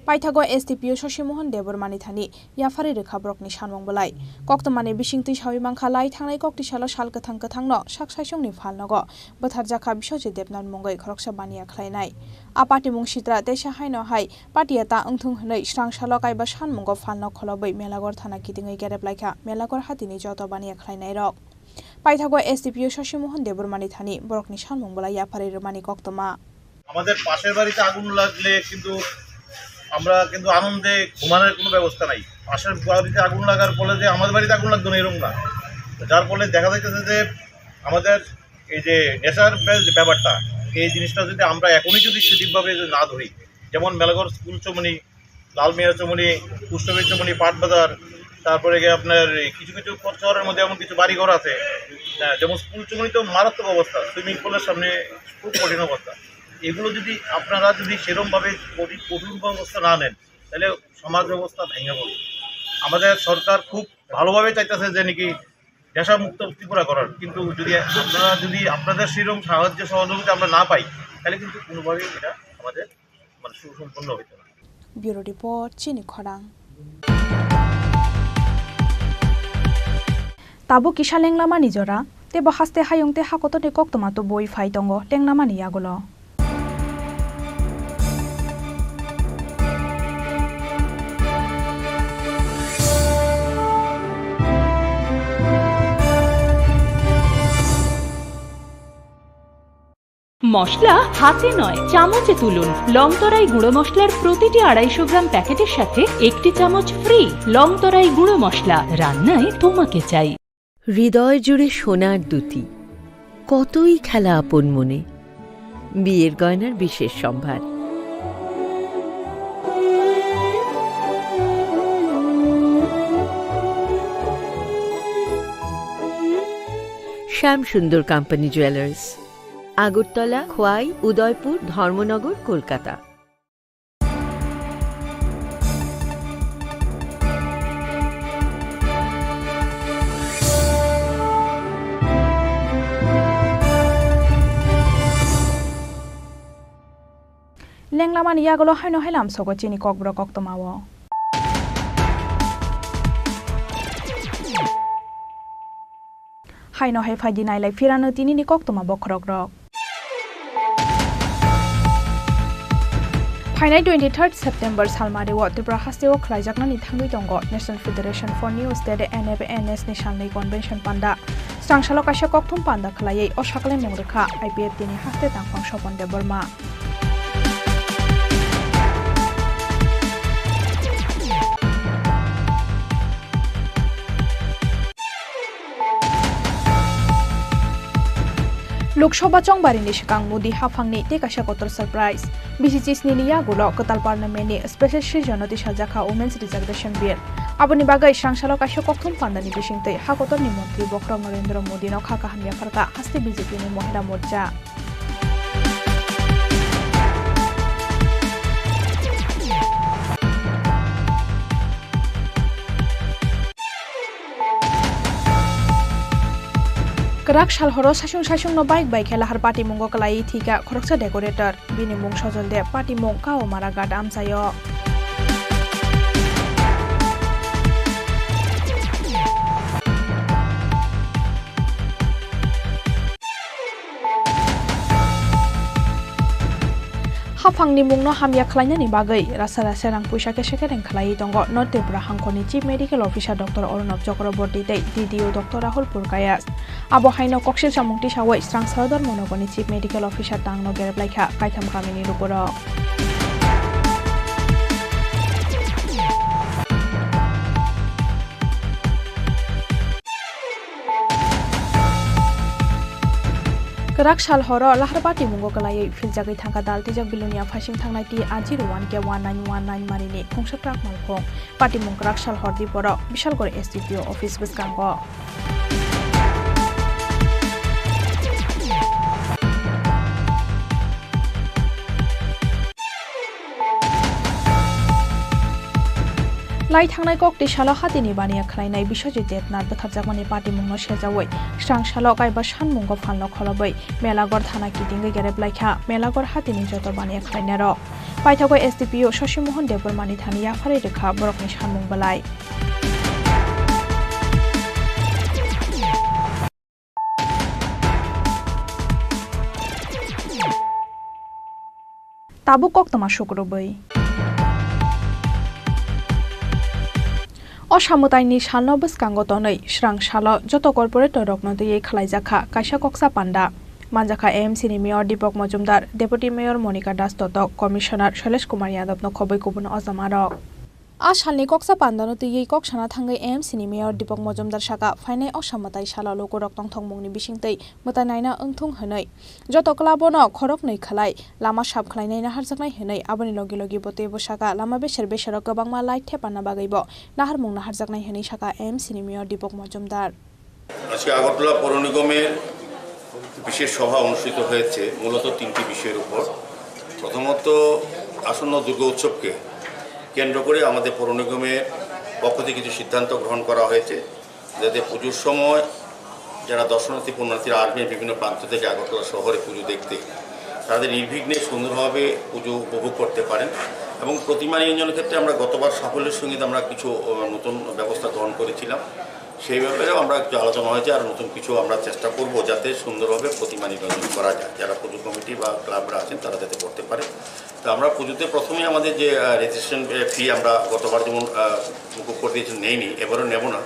Paithago S D P O Shashi Mohan Debbarmani thani yapharwi rwkha borokni sanmung belai. Koktwmani bisingtwi sawi mankha lai thangnai kok twi salo sal kwthang kwthangno sak saisungni phalnogo bwtharjakha Biswajit Debnath mungwi khoroksa baniya khlainai. A patimung sitra teisa haino hai patiya ta wngthung hwnwi swrang salo kaiba sanmungo phalno kholobwi Melagor thana kitingwi gerep laikha Melagor hatini joto baniya khlainairok. Paithago S D P O Shashi Mohan Debbarmani thani borokni sanmung belai yapharwi rwmani koktwma. আমাদের পাশের বাড়িতে আগুন লাগলে কিন্তু আমরা কিন্তু আনন্দে ঘুমানোর কোনো ব্যবস্থা নাই। পাশের বাড়িতে আগুন লাগার ফলে যে আমাদের বাড়িতে আগুন লাগতো না, এরকম না। তো যার ফলে দেখা যাইতেছে যে আমাদের এই যে নেশার ব্যাপারটা, এই জিনিসটা যদি আমরা এখনই যদি সঠিকভাবে যদি না ধরি, যেমন মেলাঘর স্কুল চমনি, লালমিয়া চমনি, কুষ্ঠবীর চমনি, পাটবাজার, তারপরে গিয়ে আপনার এই কিছু কিছু শহরের মধ্যে এমন কিছু বাড়িঘর আছে, হ্যাঁ, যেমন স্কুল চমনি তো মারাত্মক অবস্থা, সুইমিং পুলের সামনে খুব কঠিন অবস্থা। এগুলো যদি আপনারা যদি সেরকমভাবে কঠিন, কঠোর ব্যবস্থা না নেন, তাহলে সমাজ ব্যবস্থা ভেঙে পড়বে। আমাদের সরকার খুব ভালোভাবে চাইতেছে যে নাকি নেশামুক্ত ত্রিপুরা করার, কিন্তু যদি আপনারা যদি আপনাদের সেরকম সাহায্য সহযোগিতা আমরা না পাই, তাহলে কিন্তু কোনোভাবেই এটা আমাদের মানে সুসম্পন্ন হইতো না। Bureau Report, Chini Khorang. Tabuk kisa lenglamani jora, tei bo haste hayung tei hakotorni koktwma tubui phai tongo lenglamani yagulo. মশলা হাতে নয়, চামচে তুলুন। লংতরাই গুঁড়ো মশলার প্রতিটি আড়াইশো গ্রাম প্যাকেটের সাথে একটি চামচ ফ্রি। লংতরাই গুঁড়ো মশলা, রান্নায় তোমাকে চাই। হৃদয় জুড়ে সোনার দ্যুতি, কতই খেলা আপন মনে। বিয়ের গয়নার বিশেষ সম্ভার। শ্যাম সুন্দর কোম্পানি জুয়েলার্স, আগরতলা, খোয়াই, উদয়পুর, ধর্মনগর, Kolkata. Lenglamani yagulo haino hai lamsogo chini kokborok koktwmao. Haino hai phaidi nailai phirano tinini koktwma bokhorokrok. Phainai twenty-third September salmario Tripura hasteo khlaijaknani thangwi tongo National Federation for New State, N F N S ni salni convention panda. Swrang salo kaisa kokthum panda khlaiwi o sakle mung rwkha I P F T ni haste tangphang Sopon Debbarma. Lok Sabha chongbarini swkang Modi haphangni tei kaisa kotor surprise. Bisi chisnini yagulo kwtal parliamentni special session-o tisajakha Women's Reservation Bill. Aboni bagwi swrang salo kaisa kokthum pandani bisingtwi ha kotorni montri bokhorok Narendra Modino kha kaham yapharkha haste B J P ni Mohila Morcha. Kwrak sal horo sasung sasungno bike bai khe lahar patimungo kwlaiwi thwikha khoroksa decorator. Bini mung Sojol Deb, patimung Kaumara Ghat amchaio. Haphangni mungno hamya khlainani bagwi rasa rasa rang puisa kese kereng khlaiwi tongo North Tripura hangkhorni Chief Medical Officer Doctor Arunab Chakraborty tei D D O Doctor Rahul Purkayas. Abo haino koksil samung tisawi Srang Sarodor Monogoni Chief Medical Officer tangno gerep laikha kaitham kamini lukurok. Kwrak sal horo Lahar patimungo kwlaiwi philjagwi thangkha dal twijak Bilonia phaising thangnai T R zero one K one nine one nine marini khungsa truck malkhung. Patimung kwrak sal hordi borok Bishalgori S D P O office bwskango. Lai thangnai kok twi salo hatini baniya khlainai Biswajit Debnath bwtharjakmani patimungno sejaui srang salo kaiba sanmungo phalno kholobwi Melagor thana kitingwi gerep laikha Melagor hatini joto baniya khlainairok. Paithago S D P O Shashi Mohan Debbarmani thani yapharwi rwkha borokni sanmung belai. Tabuk koktwma sukrubwi. O samwtaini salno bwskango tonwi srang salo joto corporator rokno twiwi khlaijakha kaisa koksa panda. Manjakha A M C ni Mayor Deepak Majumdar, Deputy Mayor Monika Das Totok, Commissioner Shailesh Kumar Yadav no khobwi kubun ojamarok. A salni koksa pandano twiwi kok sana thangwi A M C ni Mayor Deepak Majumdar saka, phainai o samwtai salo lukurok tongthokmungni bisingtwi mwtai naina wngthung hwnwi joto club-o no khoroknwi khlai lama sap khlainai naharjaknai hwnwi, aboni logi logi bo teibo saka, lama beser besero kwbangma light thepanna bagwibo naharmung naharjaknai hwnwi saka A M C ni Mayor Deepak Majumdar. আজকে আগরতলা পৌর নিগমের বিশেষ সভা অনুষ্ঠিত হয়েছে মূলত তিনটি বিষয়ের উপর। প্রথমত, আসন্ন দুর্গা উৎসবকে কেন্দ্র করে আমাদের পৌর নিগমের পক্ষ থেকে কিছু সিদ্ধান্ত গ্রহণ করা হয়েছে, যাতে পুজোর সময় যারা দর্শনার্থী পুণ্যার্থীরা আসবেন বিভিন্ন প্রান্ত থেকে আগরতলা শহরে পুজো দেখতে, তাদের নির্বিঘ্নে সুন্দরভাবে পুজো উপভোগ করতে পারেন। এবং প্রতিমা নিরঞ্জনের ক্ষেত্রে আমরা গতবার সাফল্যের সঙ্গে আমরা কিছু, আহ, নতুন ব্যবস্থা গ্রহণ করেছিলাম। সেই ব্যাপারেও আমরা একটু আলোচনা হয়েছে, আর নতুন কিছু আমরা চেষ্টা করব যাতে সুন্দরভাবে প্রতিমা নিরঞ্জন করা যায়, যারা পুজো কমিটি বা ক্লাবরা আছেন তারা যাতে করতে পারে। তো আমরা পুজোতে প্রথমেই আমাদের যে, আহ, রেজিস্ট্রেশন, আহ, ফি আমরা গতবার যেমন, আহ, মুকুব করে দিয়েছিলাম, নেইনি, এবারও নেব না।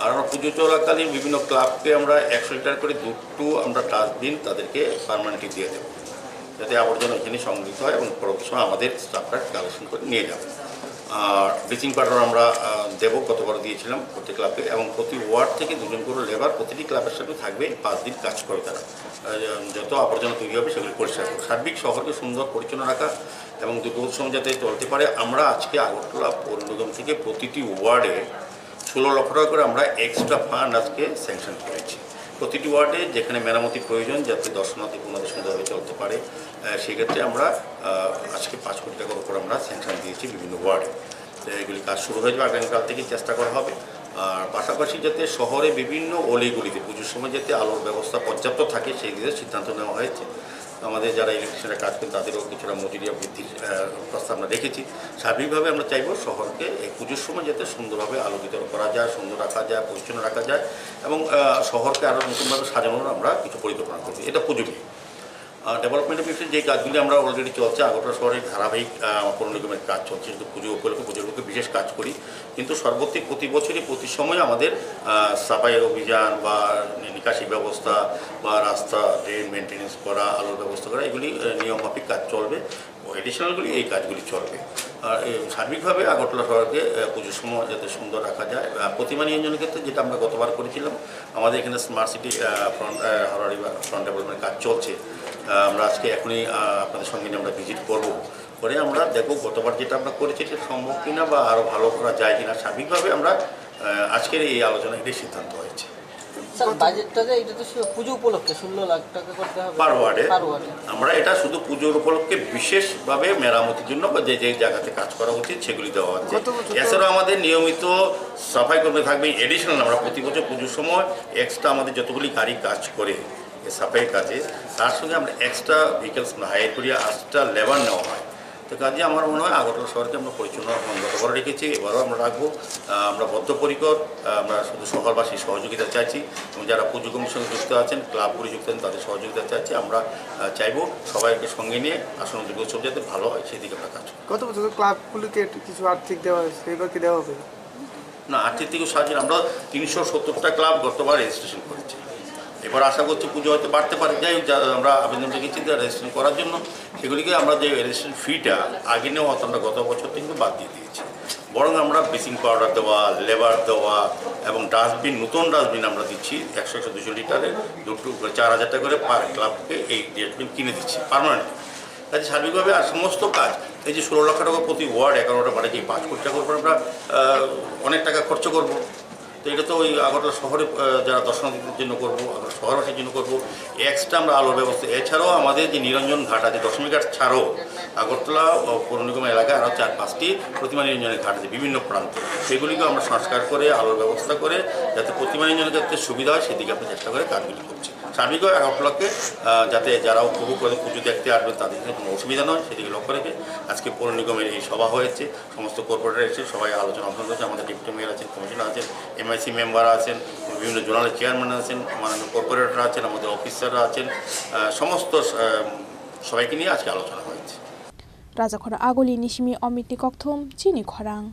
আর আমরা পুজো চলাকালীন বিভিন্ন ক্লাবকে আমরা একশো লিটার করে দুটো আমরা ডাস্টবিন তাদেরকে পার্মানেন্টলি দিয়ে দেবো, যাতে আবর্জনা ওইখানে সংগৃহীত হয় এবং পরবর্তী সময় আমাদের স্টাফরা কালেকশন করে নিয়ে যাবে। আর ব্লিচিং পাউডার আমরা, আহ, দেবো, গতবারও দিয়েছিলাম প্রতি ক্লাবকে, এবং প্রতি ওয়ার্ড থেকে দুজন করে লেবার প্রতিটি ক্লাবের সাথে থাকবে, পাঁচ দিন কাজ করে তারা। আহ, যত আবর্জনা তৈরি হবে সেগুলি পরিষ্কার করবে। সার্বিক শহরকে সুন্দর পরিচ্ছন্ন রাখা এবং দুর্গোৎসব যাতে চলতে পারে, আমরা আজকে আগরতলা পৌর নিগম থেকে প্রতিটি ওয়ার্ডে ষোলো লক্ষ টাকা করে আমরা এক্সট্রা ফান্ড আজকে স্যাংশন করেছি। প্রতিটি ওয়ার্ডে যেখানে মেরামতি প্রয়োজন, যাতে দর্শনার্থী পুনরায় সুন্দরভাবে চলতে পারে, আহ, সেক্ষেত্রে আমরা, আহ, আজকে পাঁচ কোটি টাকার উপর আমরা স্যাংশন দিয়েছি বিভিন্ন ওয়ার্ডে। তো এগুলি কাজ শুরু হয়ে যাবে, আগামীকাল থেকে চেষ্টা করা হবে। আর পাশাপাশি যাতে শহরে বিভিন্ন অলিগলিতে পুজোর সময় যাতে আলোর ব্যবস্থা পর্যাপ্ত থাকে, সেই দিকে সিদ্ধান্ত নেওয়া হয়েছে। আমাদের যারা ইলেকট্রিশিয়ানরা কাজ করেন, তাদেরও কিছুটা মজুরি বৃদ্ধির, আহ, প্রস্তাব আমরা রেখেছি। সার্বিকভাবে আমরা চাইবো শহরকে এই পুজোর সময় যাতে সুন্দরভাবে আলোকিত করা যায়, সুন্দর রাখা যায়, পরিচ্ছন্ন রাখা যায় এবং, আহ, শহরকে আরও নতুনভাবে সাজানোর আমরা কিছু পরিকল্পনা করছি। এটা পুজো নিয়ে। আহ, ডেভেলপমেন্টের বিষয়ে যে কাজগুলি আমরা অলরেডি চলছে, আগরতলা শহরে ধারাবাহিক, আহ, পৌর নিগমের কাজ চলছে, শুধু পুজো উপলক্ষে, পুজো উপলক্ষে বিশেষ কাজ করি। কিন্তু সর্বত্রই প্রতি বছরই প্রতি সময় আমাদের, আহ, সাফাই অভিযান বা নিকাশি ব্যবস্থা বা রাস্তা, ড্রেন মেইনটেনেন্স করা, আলোর ব্যবস্থা করা, এগুলি, আহ, নিয়ম মাফিক কাজ চলবে। অ্যাডিশনালগুলি এই কাজগুলি চলবে। আর, এ, সার্বিকভাবে আগরতলা শহরকে, আহ, পুজোর সময় যাতে সুন্দর রাখা যায়, আহ, প্রতিমা নিরঞ্জনের ক্ষেত্রে যেটা আমরা গতবার করেছিলাম, আমাদের এখানে স্মার্ট সিটি, আহ, ফ্রন্ট, আহ, হাওড়া রিভার ফ্রন্ট ডেভেলপমেন্ট কাজ চলছে। আহ, আমরা আজকে এখনই, আহ, আপনাদের সঙ্গে নিয়ে আমরা ভিজিট করব। করে আমরা দেখব গতবার যেটা আমরা করেছি, এটা সম্ভব কিনা বা আরও ভালো করা যায় কিনা। সার্বিকভাবে আমরা, আহ, আজকের এই আলোচনা এটাই সিদ্ধান্ত হয়েছে। স্যার, বাজেটটা যে এটা তো শুধু পুজো উপলক্ষে ষোলো লাখ টাকা করতে হবে। পার ওয়ার্ডে। পার ওয়ার্ডে। আমরা এটা শুধু পুজোর উপলক্ষে বিশেষভাবে মেরামতির জন্য বা যে যে জায়গাতে কাজ করা উচিত সেগুলি দেওয়া হচ্ছে। গত বছর তো এছাড়াও আমাদের নিয়মিত সাফাই কর্মী থাকবে, অ্যাডিশনাল আমরা প্রতি বছর পুজোর সময় এক্সট্রা আমাদের যতগুলি গাড়ি কাজ করে এই সাফাইয়ের কাজে, তার সঙ্গে আমরা এক্সট্রা ভেহিকলস আমরা হায়ার করি, এক্সট্রা লেবার নেওয়া হয়। কাজে আমার মনে হয় আগরতলা শহরকে আমরা পরিচ্ছন্ন এবং গত করে রেখেছি, এবারও আমরা রাখবো। আহ, আমরা বদ্ধপরিকর, আহ, আমরা শুধু শহরবাসীর সহযোগিতা চাইছি এবং যারা পুজো কমিটির সঙ্গে যুক্ত আছেন, ক্লাবগুলি যুক্ত আছেন, তাদের সহযোগিতা চাইছি। আমরা, আহ, চাইবো সবাইকে সঙ্গে নিয়ে আসন্ন দুর্গোৎসব যাতে ভালো হয়, সেদিকে আমরা কাজ করব। গত বছর তো ক্লাবগুলিকে একটু কিছু আর্থিক দেওয়া হয়েছে, এবার কি দেওয়া হবে? না, আর্থিক দিকে সাহায্য আমরা তিনশো সত্তরটা ক্লাব গতবার রেজিস্ট্রেশন করেছি। এবার আশা করছি পুজো হয়তো বাড়তে পারে। যাই হোক, যা-, আমরা আবেদন রেখেছি যে রেজিস্ট্রেশন করার জন্য। সেগুলিকে আমরা যে রেজিস্ট্রেশন ফিটা আগে নেওয়া হতো, আমরা গত বছর কিন্তু বাদ দিয়ে দিয়েছি। বরং আমরা ব্লিচিং পাউডার দেওয়া, লেবার দেওয়া এবং ডাস্টবিন, নতুন ডাস্টবিন আমরা দিচ্ছি একশো, একশো, দুশো লিটারের দুটো করে চার হাজার টাকা করে পার ক্লাবকে এই ডাস্টবিন কিনে দিচ্ছি পার্মানেন্ট। কাজে সার্বিকভাবে আর সমস্ত কাজ, এই যে ষোলো লক্ষ টাকা প্রতি ওয়ার্ড, এগারোটা বাড়িতে পাঁচ কোটি টাকার উপর আমরা, আহ, অনেক টাকা খরচ করব। তো এটা তো ওই আগরতলা শহরে, আহ, যারা দর্শনার্থীদের জন্য করব, আমরা শহরবাসীর জন্য করব। এক্সট্রা আমরা আলোর ব্যবস্থা, এছাড়াও আমাদের যে নিরঞ্জন ঘাট আছে, দশমী ঘাট ছাড়াও আগরতলা ও পৌর নিগম এলাকায় আরও চার পাঁচটি প্রতিমা নিরঞ্জনের ঘাট আছে বিভিন্ন প্রান্তে, সেগুলিকে আমরা সংস্কার করে আলোর ব্যবস্থা করে যাতে প্রতিমা নিরঞ্জনের ক্ষেত্রে সুবিধা হয়, সেদিকে আমরা চেষ্টা করে কাজগুলি করছি। সার্বিকভাবে আগরতলাকে, আহ, যাতে যারা উপভোগ করে পুজো দেখতে আসবেন, তাদের জন্য কোনো অসুবিধা নয়, সেদিকে লক্ষ্য রেখে আজকে পৌর নিগমের এই সভা হয়েছে। সমস্ত কর্পোরেটর এসে সবাই আলোচনা অংশগ্রহণ করেছে। আমাদের ডেপুটি মেয়র আছেন, কমিশনার আছেন, এমআইসি মেম্বার আছেন, বিভিন্ন জোনাল চেয়ারম্যান আছেন, মাননীয় কর্পোরেটর আছেন, আমাদের অফিসাররা আছেন, আহ, সমস্ত, আহ, সবাইকে নিয়ে আজকে আলোচনা হয়েছে। Rajakhor Aguli ni simi Omit ni kokthum chini khorang.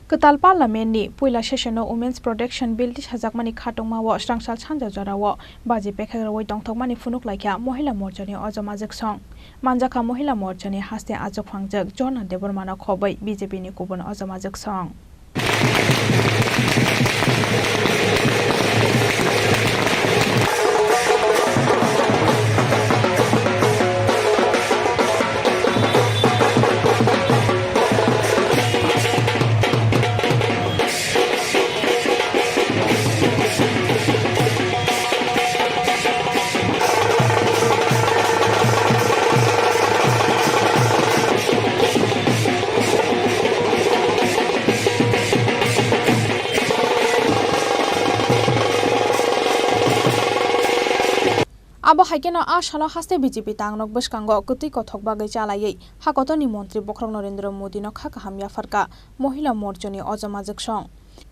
Kwtal Parliament ni puila session o Women's Protection Bill tisajakmani khatungma o swrangsal sanja jora o baji pekhek rwui tongthokmani phunuk laikha Mohila Morcha ni Ojama Jwksong. Manjakha Mohila Morcha ni haste achuk phangjak Jorna Debbarma no khobwi B J P ni kubun Ojama Jwksong. Abo hai kheno a salo haste B J P tangnok bwskango kwtwi kothok bagwi chalaiwi hakotorni montri bokhorok Narendra Modi no kha kaham yapharkha Mohila Morcha ni Ojama Jwksong.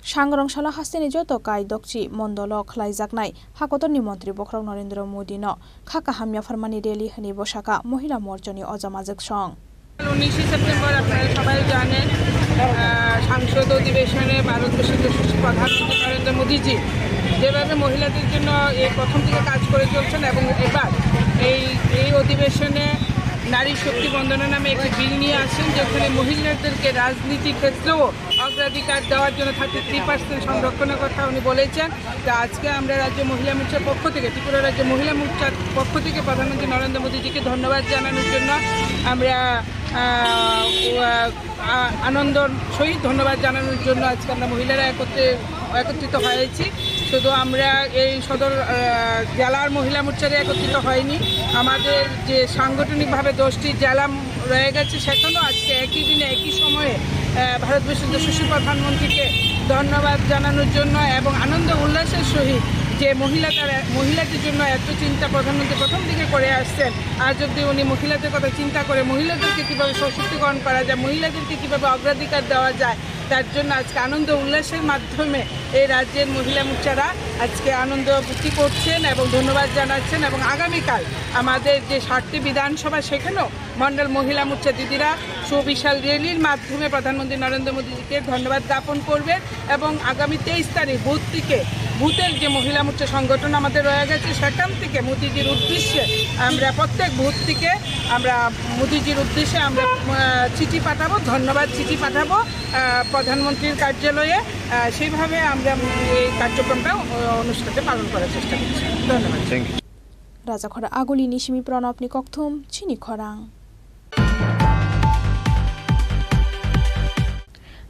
Sangrong salo hasteni joto kai dokchi mondolo khlaijaknai hakotorni montri bokhorok Narendra Modi no kha kaham yapharmani rally hwnwi bwsakha Mohila Morcha ni Ojama Jwksong. উনিশে সেপ্টেম্বর আপনারা সবাই জানেন, আহ, সংসদ অধিবেশনে ভারতবর্ষের যশস্বী প্রধানমন্ত্রী নরেন্দ্র মোদীজি যেভাবে মহিলাদের জন্য এই প্রথম থেকে কাজ করে চলছেন এবং এবার এই, এই অধিবেশনে নারী শক্তি বন্দনা নামে একটি বিল নিয়ে আসেন, যেখানে মহিলাদেরকে রাজনীতি ক্ষেত্রেও অগ্রাধিকার দেওয়ার জন্য থার্টি থ্রি পার্সেন্ট সংরক্ষণের কথা উনি বলেছেন। তো আজকে আমরা রাজ্য মহিলা মোর্চার পক্ষ থেকে, ত্রিপুরা রাজ্য মহিলা মোর্চার পক্ষ থেকে প্রধানমন্ত্রী নরেন্দ্র মোদীজিকে ধন্যবাদ জানানোর জন্য আমরা, আহ, আহ, আনন্দর সহিত ধন্যবাদ জানানোর জন্য আজকে আমরা মহিলারা একত্রে, একত্রিত হয়েছি। শুধু আমরা এই সদর, আহ, জেলার মহিলা মোর্চারে একত্রিত হয়নি, আমাদের যে সাংগঠনিকভাবে দশটি জেলা রয়ে গেছে, সেখানেও আজকে একই দিনে একই সময়ে, আহ, ভারতবর্ষের যশস্বী প্রধানমন্ত্রীকে ধন্যবাদ জানানোর জন্য এবং আনন্দ উল্লাসের সহিত যে মহিলা তারা, মহিলাদের জন্য এত চিন্তা প্রধানমন্ত্রী প্রথম দিকে করে আসছেন, আজ অব্দি উনি মহিলাদের কথা চিন্তা করে মহিলাদেরকে কীভাবে সশক্তিকরণ করা যায়, মহিলাদেরকে কীভাবে অগ্রাধিকার দেওয়া যায়, তার জন্য আজকে আনন্দ উল্লাসের মাধ্যমে এই রাজ্যের মহিলা মোর্চারা আজকে আনন্দ আবৃত্তি করছেন এবং ধন্যবাদ জানাচ্ছেন। এবং আগামীকাল আমাদের যে সাতটি বিধানসভা, সেখানেও মণ্ডল মহিলা মোর্চা দিদিরা সুবিশাল র্যালির মাধ্যমে প্রধানমন্ত্রী নরেন্দ্র মোদীজিকে ধন্যবাদ জ্ঞাপন করবেন এবং আগামী তেইশ তারিখ ভোর থেকে বুথের যে মহিলা মোর্চা সংগঠন আমাদের রয়ে গেছে, সেখান থেকে মোদিজির উদ্দেশ্যে আমরা প্রত্যেক বুথ থেকে আমরা মোদিজির উদ্দেশ্যে আমরা, আহ, চিঠি পাঠাবো, ধন্যবাদ চিঠি পাঠাবো, আহ, প্রধানমন্ত্রীর কার্যালয়ে। আহ, সেইভাবে আমরা এই কার্যক্রমটা, আহ, অনুষ্ঠানটা পালন করার চেষ্টা করছি। ধন্যবাদ। Thank you. Rajakhor Aguli ni simi Pranab ni kokthum chini khorang.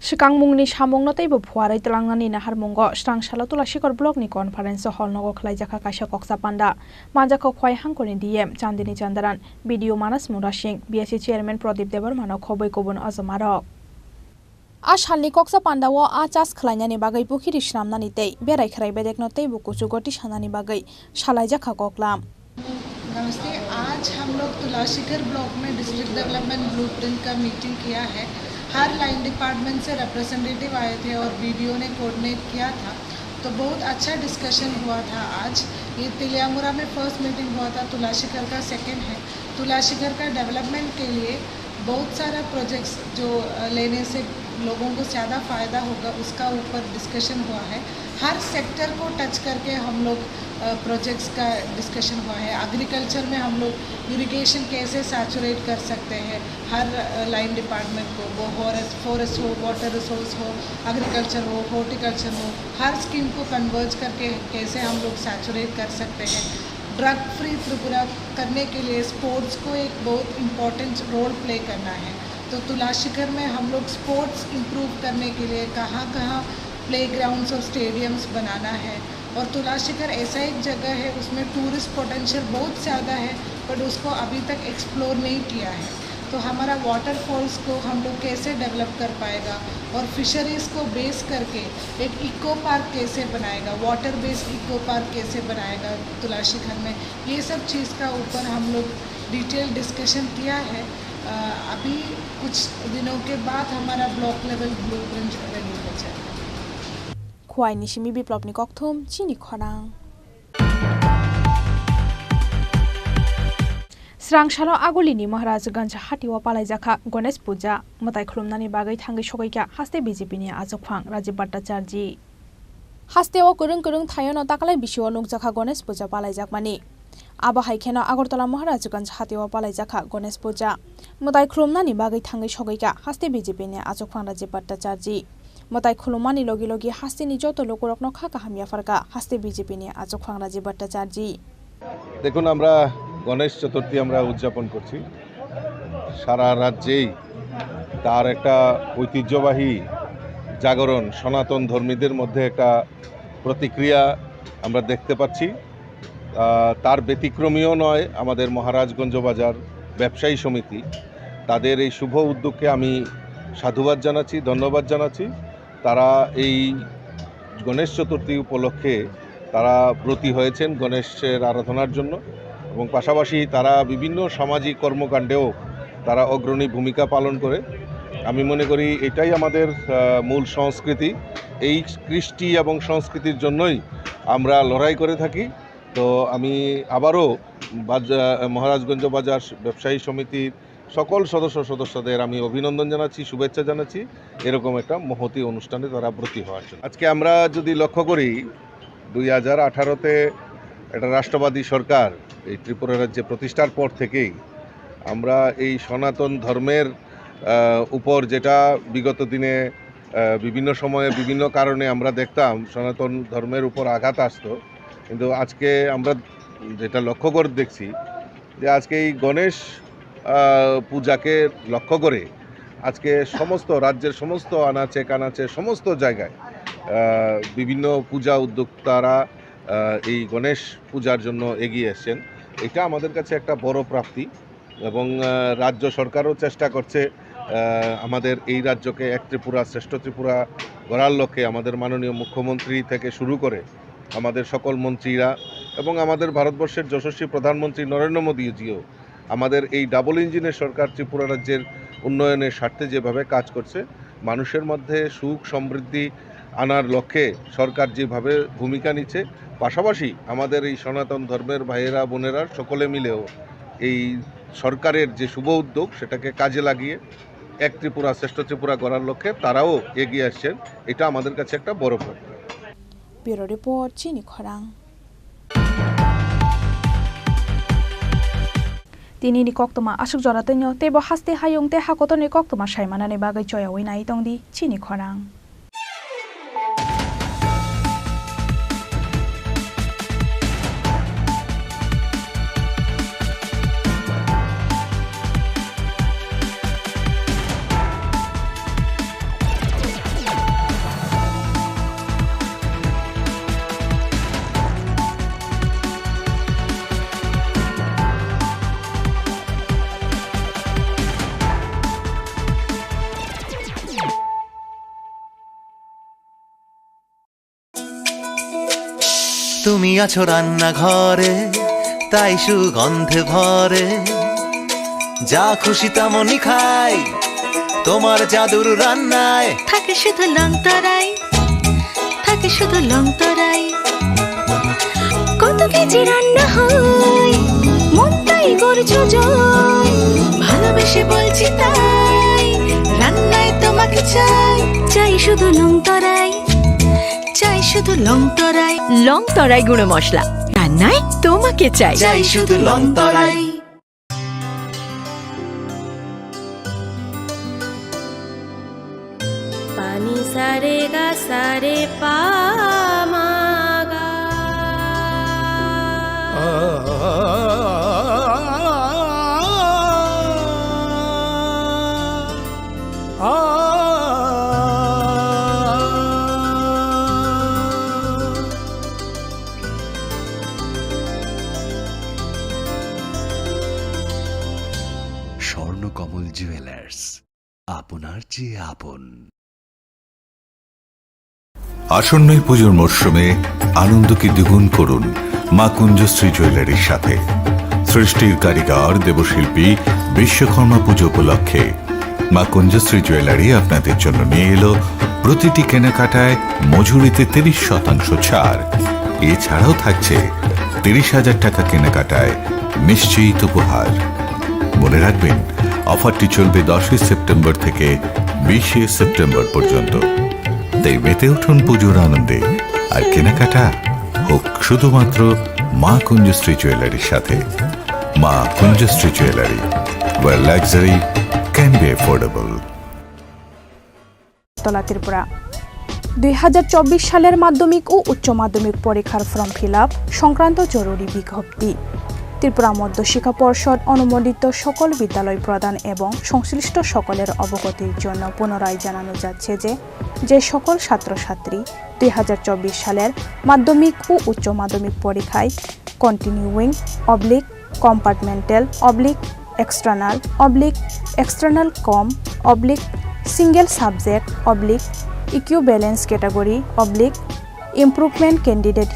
Swkangmungni samungno teibo phuarwi twlangnani naharmungo swrang salo Tulashikor block ni conference hall nogo khlaijakha kaisa koksa panda. Manjakha Khowai hangkorni D M Chandini Chandaran, B D O Manas Murasing, B S C chairman Pradip Debbarmano khobwi kubun ojomarok. A salni koksa pandao a chas khlainani bagwi bukhiri swnamnani tei berai khwrai bedekno teibo kuchugo tisanani bagwi salaijakha koklam. नमस्ते, आज आज हम लोग तुलाशीगढ़ ब्लॉक में district development blueprint का मीटिंग किया है। हर लाइन डिपार्टमेंट से रिप्रेजेंटेटिव आए थे और बीडीओ ने कोऑर्डिनेट किया था, तो बहुत अच्छा डिस्कशन हुआ था आज। ये तेलियामुरा में फर्स्ट मीटिंग हुआ था, तुलाशीगढ़ का सेकंड है। तुलाशीगढ़ का डेवलपमेंट के लिए बहुत सारा प्रोजेक्ट्स जो लेने से लोगों को ज़्यादा फ़ायदा होगा, उसका ऊपर डिस्कशन हुआ है। हर सेक्टर को टच करके हम लोग प्रोजेक्ट्स का डिस्कशन हुआ है। एग्रीकल्चर में हम लोग इरिगेशन कैसे सैचुरेट कर सकते हैं हर लाइन डिपार्टमेंट को, वो फॉरेस्ट फॉरेस्ट हो, वाटर रिसोर्स हो, एग्रीकल्चर हो, हॉर्टिकल्चर हो, हर स्कीम को कन्वर्ज करके कैसे हम लोग सैचुरेट कर सकते हैं। ड्रग फ्री त्रिपुरा करने के लिए स्पोर्ट्स को एक बहुत इम्पॉर्टेंट रोल प्ले करना है। तो तुलाशीगढ़ में हम लोग स्पोर्ट्स इम्प्रूव करने के लिए कहाँ कहाँ प्लेग्राउंड्स और स्टेडियम्स बनाना है। और तुलाशीगढ़ ऐसा एक जगह है, उसमें टूरिस्ट पोटेंशियल बहुत ज़्यादा है, बट उसको अभी तक एक्सप्लोर नहीं किया है। तो हमारा वाटरफॉल्स को हम लोग कैसे डेवलप कर पाएगा और फिशरीज को बेस करके एक इको पार्क कैसे बनाएगा, वाटर बेस्ड इको पार्क कैसे बनाएगा तुलाशीगढ़ में, ये सब चीज़ का ऊपर हम लोग डिटेल डिस्कशन किया है। अभी कुछ दिनों के बाद हमारा ब्लॉक लेवल ब्लूप्रिंट रेडी हो जाएगा। Khwai ni simi Biplopni kokthum chini khorang. Srang salo Agulini Maharajganj hatio palaijakha Ganesh Puja. Mwtai khulumnani bagwi thangwi sogwikha haste B J P ni achukphang Rajiv Bhattacharjee. Hasteo kwrwng kwrwng thaiono taklai bisio nukjakha Ganesh Puja palaijakmani. Abo hai kheno Agartala Maharajganj hatio palaijakha Ganesh Puja. Mwtai khulumnani bagwi thangwi sogwikha haste B J P ni achukphang Rajiv Bhattacharjee. Mwtai khulummani logi logi hasteni joto lukurokno kha kaham yapharkha haste B J P ni achukphang Rajiv Bhattacharjee. দেখুন, আমরা গণেশ চতুর্থী আমরা উদযাপন করছি। সারা রাজ্যেই তার একটা ঐতিহ্যবাহী জাগরণ, সনাতন ধর্মীদের মধ্যে একটা প্রতিক্রিয়া আমরা দেখতে পাচ্ছি। আহ, তার ব্যতিক্রমীও নয় আমাদের মহারাজগঞ্জ বাজার ব্যবসায়ী সমিতি। তাদের এই শুভ উদ্যোগকে আমি সাধুবাদ জানাচ্ছি, ধন্যবাদ জানাচ্ছি। তারা এই গণেশ চতুর্থী উপলক্ষে তারা ব্রতী হয়েছেন গণেশের আরাধনার জন্য, এবং পাশাপাশি তারা বিভিন্ন সামাজিক কর্মকাণ্ডেও তারা অগ্রণী ভূমিকা পালন করে। আমি মনে করি এটাই আমাদের, আহ, মূল সংস্কৃতি। এই কৃষ্টি এবং সংস্কৃতির জন্যই আমরা লড়াই করে থাকি। তো আমি আবারও বাজা-, মহারাজগঞ্জ বাজার ব্যবসায়ী সমিতির সকল সদস্য সদস্যদের আমি অভিনন্দন জানাচ্ছি, শুভেচ্ছা জানাচ্ছি এরকম একটা মহতী অনুষ্ঠানে তারা ব্রতী হওয়ার জন্য। আজকে আমরা যদি লক্ষ্য করি, দুই হাজার আঠারোতে একটা রাষ্ট্রবাদী সরকার এই ত্রিপুরা রাজ্যে প্রতিষ্ঠার পর থেকেই আমরা এই সনাতন ধর্মের, আহ, উপর যেটা বিগত দিনে, আহ, বিভিন্ন সময়ে বিভিন্ন কারণে আমরা দেখতাম সনাতন ধর্মের উপর আঘাত আসতো, কিন্তু আজকে আমরা যেটা লক্ষ্য করে দেখছি যে আজকে এই গণেশ, আহ, পূজাকে লক্ষ্য করে আজকে সমস্ত রাজ্যের সমস্ত আনাচে কানাচে সমস্ত জায়গায়, আহ, বিভিন্ন পূজা উদ্যোক্তারা, আহ, এই গণেশ পূজার জন্য এগিয়ে এসছেন। এটা আমাদের কাছে একটা বড় প্রাপ্তি এবং, আহ, রাজ্য সরকারও চেষ্টা করছে, আহ, আমাদের এই রাজ্যকে এক ত্রিপুরা, শ্রেষ্ঠ ত্রিপুরা গড়ার লক্ষ্যে আমাদের মাননীয় মুখ্যমন্ত্রী থেকে শুরু করে আমাদের সকল মন্ত্রীরা এবং আমাদের ভারতবর্ষের যশস্বী প্রধানমন্ত্রী নরেন্দ্র মোদীজিও আমাদের এই ডাবল ইঞ্জিনের সরকার ত্রিপুরা রাজ্যের উন্নয়নের স্বার্থে যেভাবে কাজ করছে, মানুষের মধ্যে সুখ সমৃদ্ধি আনার লক্ষ্যে সরকার যেভাবে ভূমিকা নিচ্ছে, পাশাপাশি আমাদের এই সনাতন ধর্মের ভাইয়েরা বোনেরা সকলে মিলেও এই সরকারের যে শুভ উদ্যোগ, সেটাকে কাজে লাগিয়ে এক ত্রিপুরা, শ্রেষ্ঠ ত্রিপুরা গড়ার লক্ষ্যে তারাও এগিয়ে আসছেন। এটা আমাদের কাছে একটা বড় প্রাপ্তি। Bureau Report, chini khorang. Tini ni koktwma aswk jora twino teibo haste hayung tei hakotorni koktwma saimanani bagwi choyawi nai tongdi chini khorang. তুমি আছো রান্নাঘরে, তাই সুগন্ধে ভরে, যা খুশি তেমনই খাই তোমার জাদুর রান্নায়। থাকে শুধু লং তরাই, থাকে শুধু লং তরাই। কত কেজি রান্না হয়, মন তাই করছো জয়। ভালোবেসে বলছি তাই, রান্নায় তোমাকে চাই। চাই শুধু লং তরাই, চাই শুধু লং তরাই। লং তরাই গুঁড়ো মশলা, রান্নায় তোমাকে চাই। চাই শুধু Longtarai. Pani sa re ga sa re pa ma ga. Swarnakamal jewellers, আপনার চেয়ে আপন। আসন্ন এই পুজোর মরশুমে আনন্দকে দ্বিগুণ করুন মা কুঞ্জশ্রী জুয়েলারির সাথে। সৃষ্টির কারিগর দেবশিল্পী বিশ্বকর্মা পুজো উপলক্ষে মা কুঞ্জশ্রী জুয়েলারি আপনাদের জন্য নিয়ে এলো প্রতিটি কেনাকাটায় মজুরিতে তিরিশ শতাংশ ছাড়। এছাড়াও থাকছে তিরিশ হাজার টাকা কেনাকাটায় নিশ্চিত উপহার। মনে রাখবেন, অফারটি চলবে দশই সেপ্টেম্বর থেকে বিশে সেপ্টেম্বর পর্যন্ত। তাই মেতে উঠুন পুজোর আনন্দে, আর কেনাকাটা হোক শুধুমাত্র মা কুঞ্জশ্রী জুয়েলারির সাথে। মা কুঞ্জশ্রী jewellery, where luxury can be affordable. তলা ত্রিপুরা। দুই হাজার চব্বিশ সালের মাধ্যমিক ও উচ্চ মাধ্যমিক পরীক্ষার ফর্ম ফিল আপ সংক্রান্ত জরুরি বিজ্ঞপ্তি। ত্রিপুরা মধ্য শিক্ষা পর্ষদ অনুমোদিত সকল বিদ্যালয় প্রধান এবং সংশ্লিষ্ট সকলের অবগতির জন্য পুনরায় জানানো যাচ্ছে যে, যে সকল ছাত্রছাত্রী দুই হাজার চব্বিশ সালের মাধ্যমিক ও উচ্চ মাধ্যমিক পরীক্ষায় continuing oblique compartmental oblique external oblique external cum oblique single subject oblique equivalence category oblique improvement candidate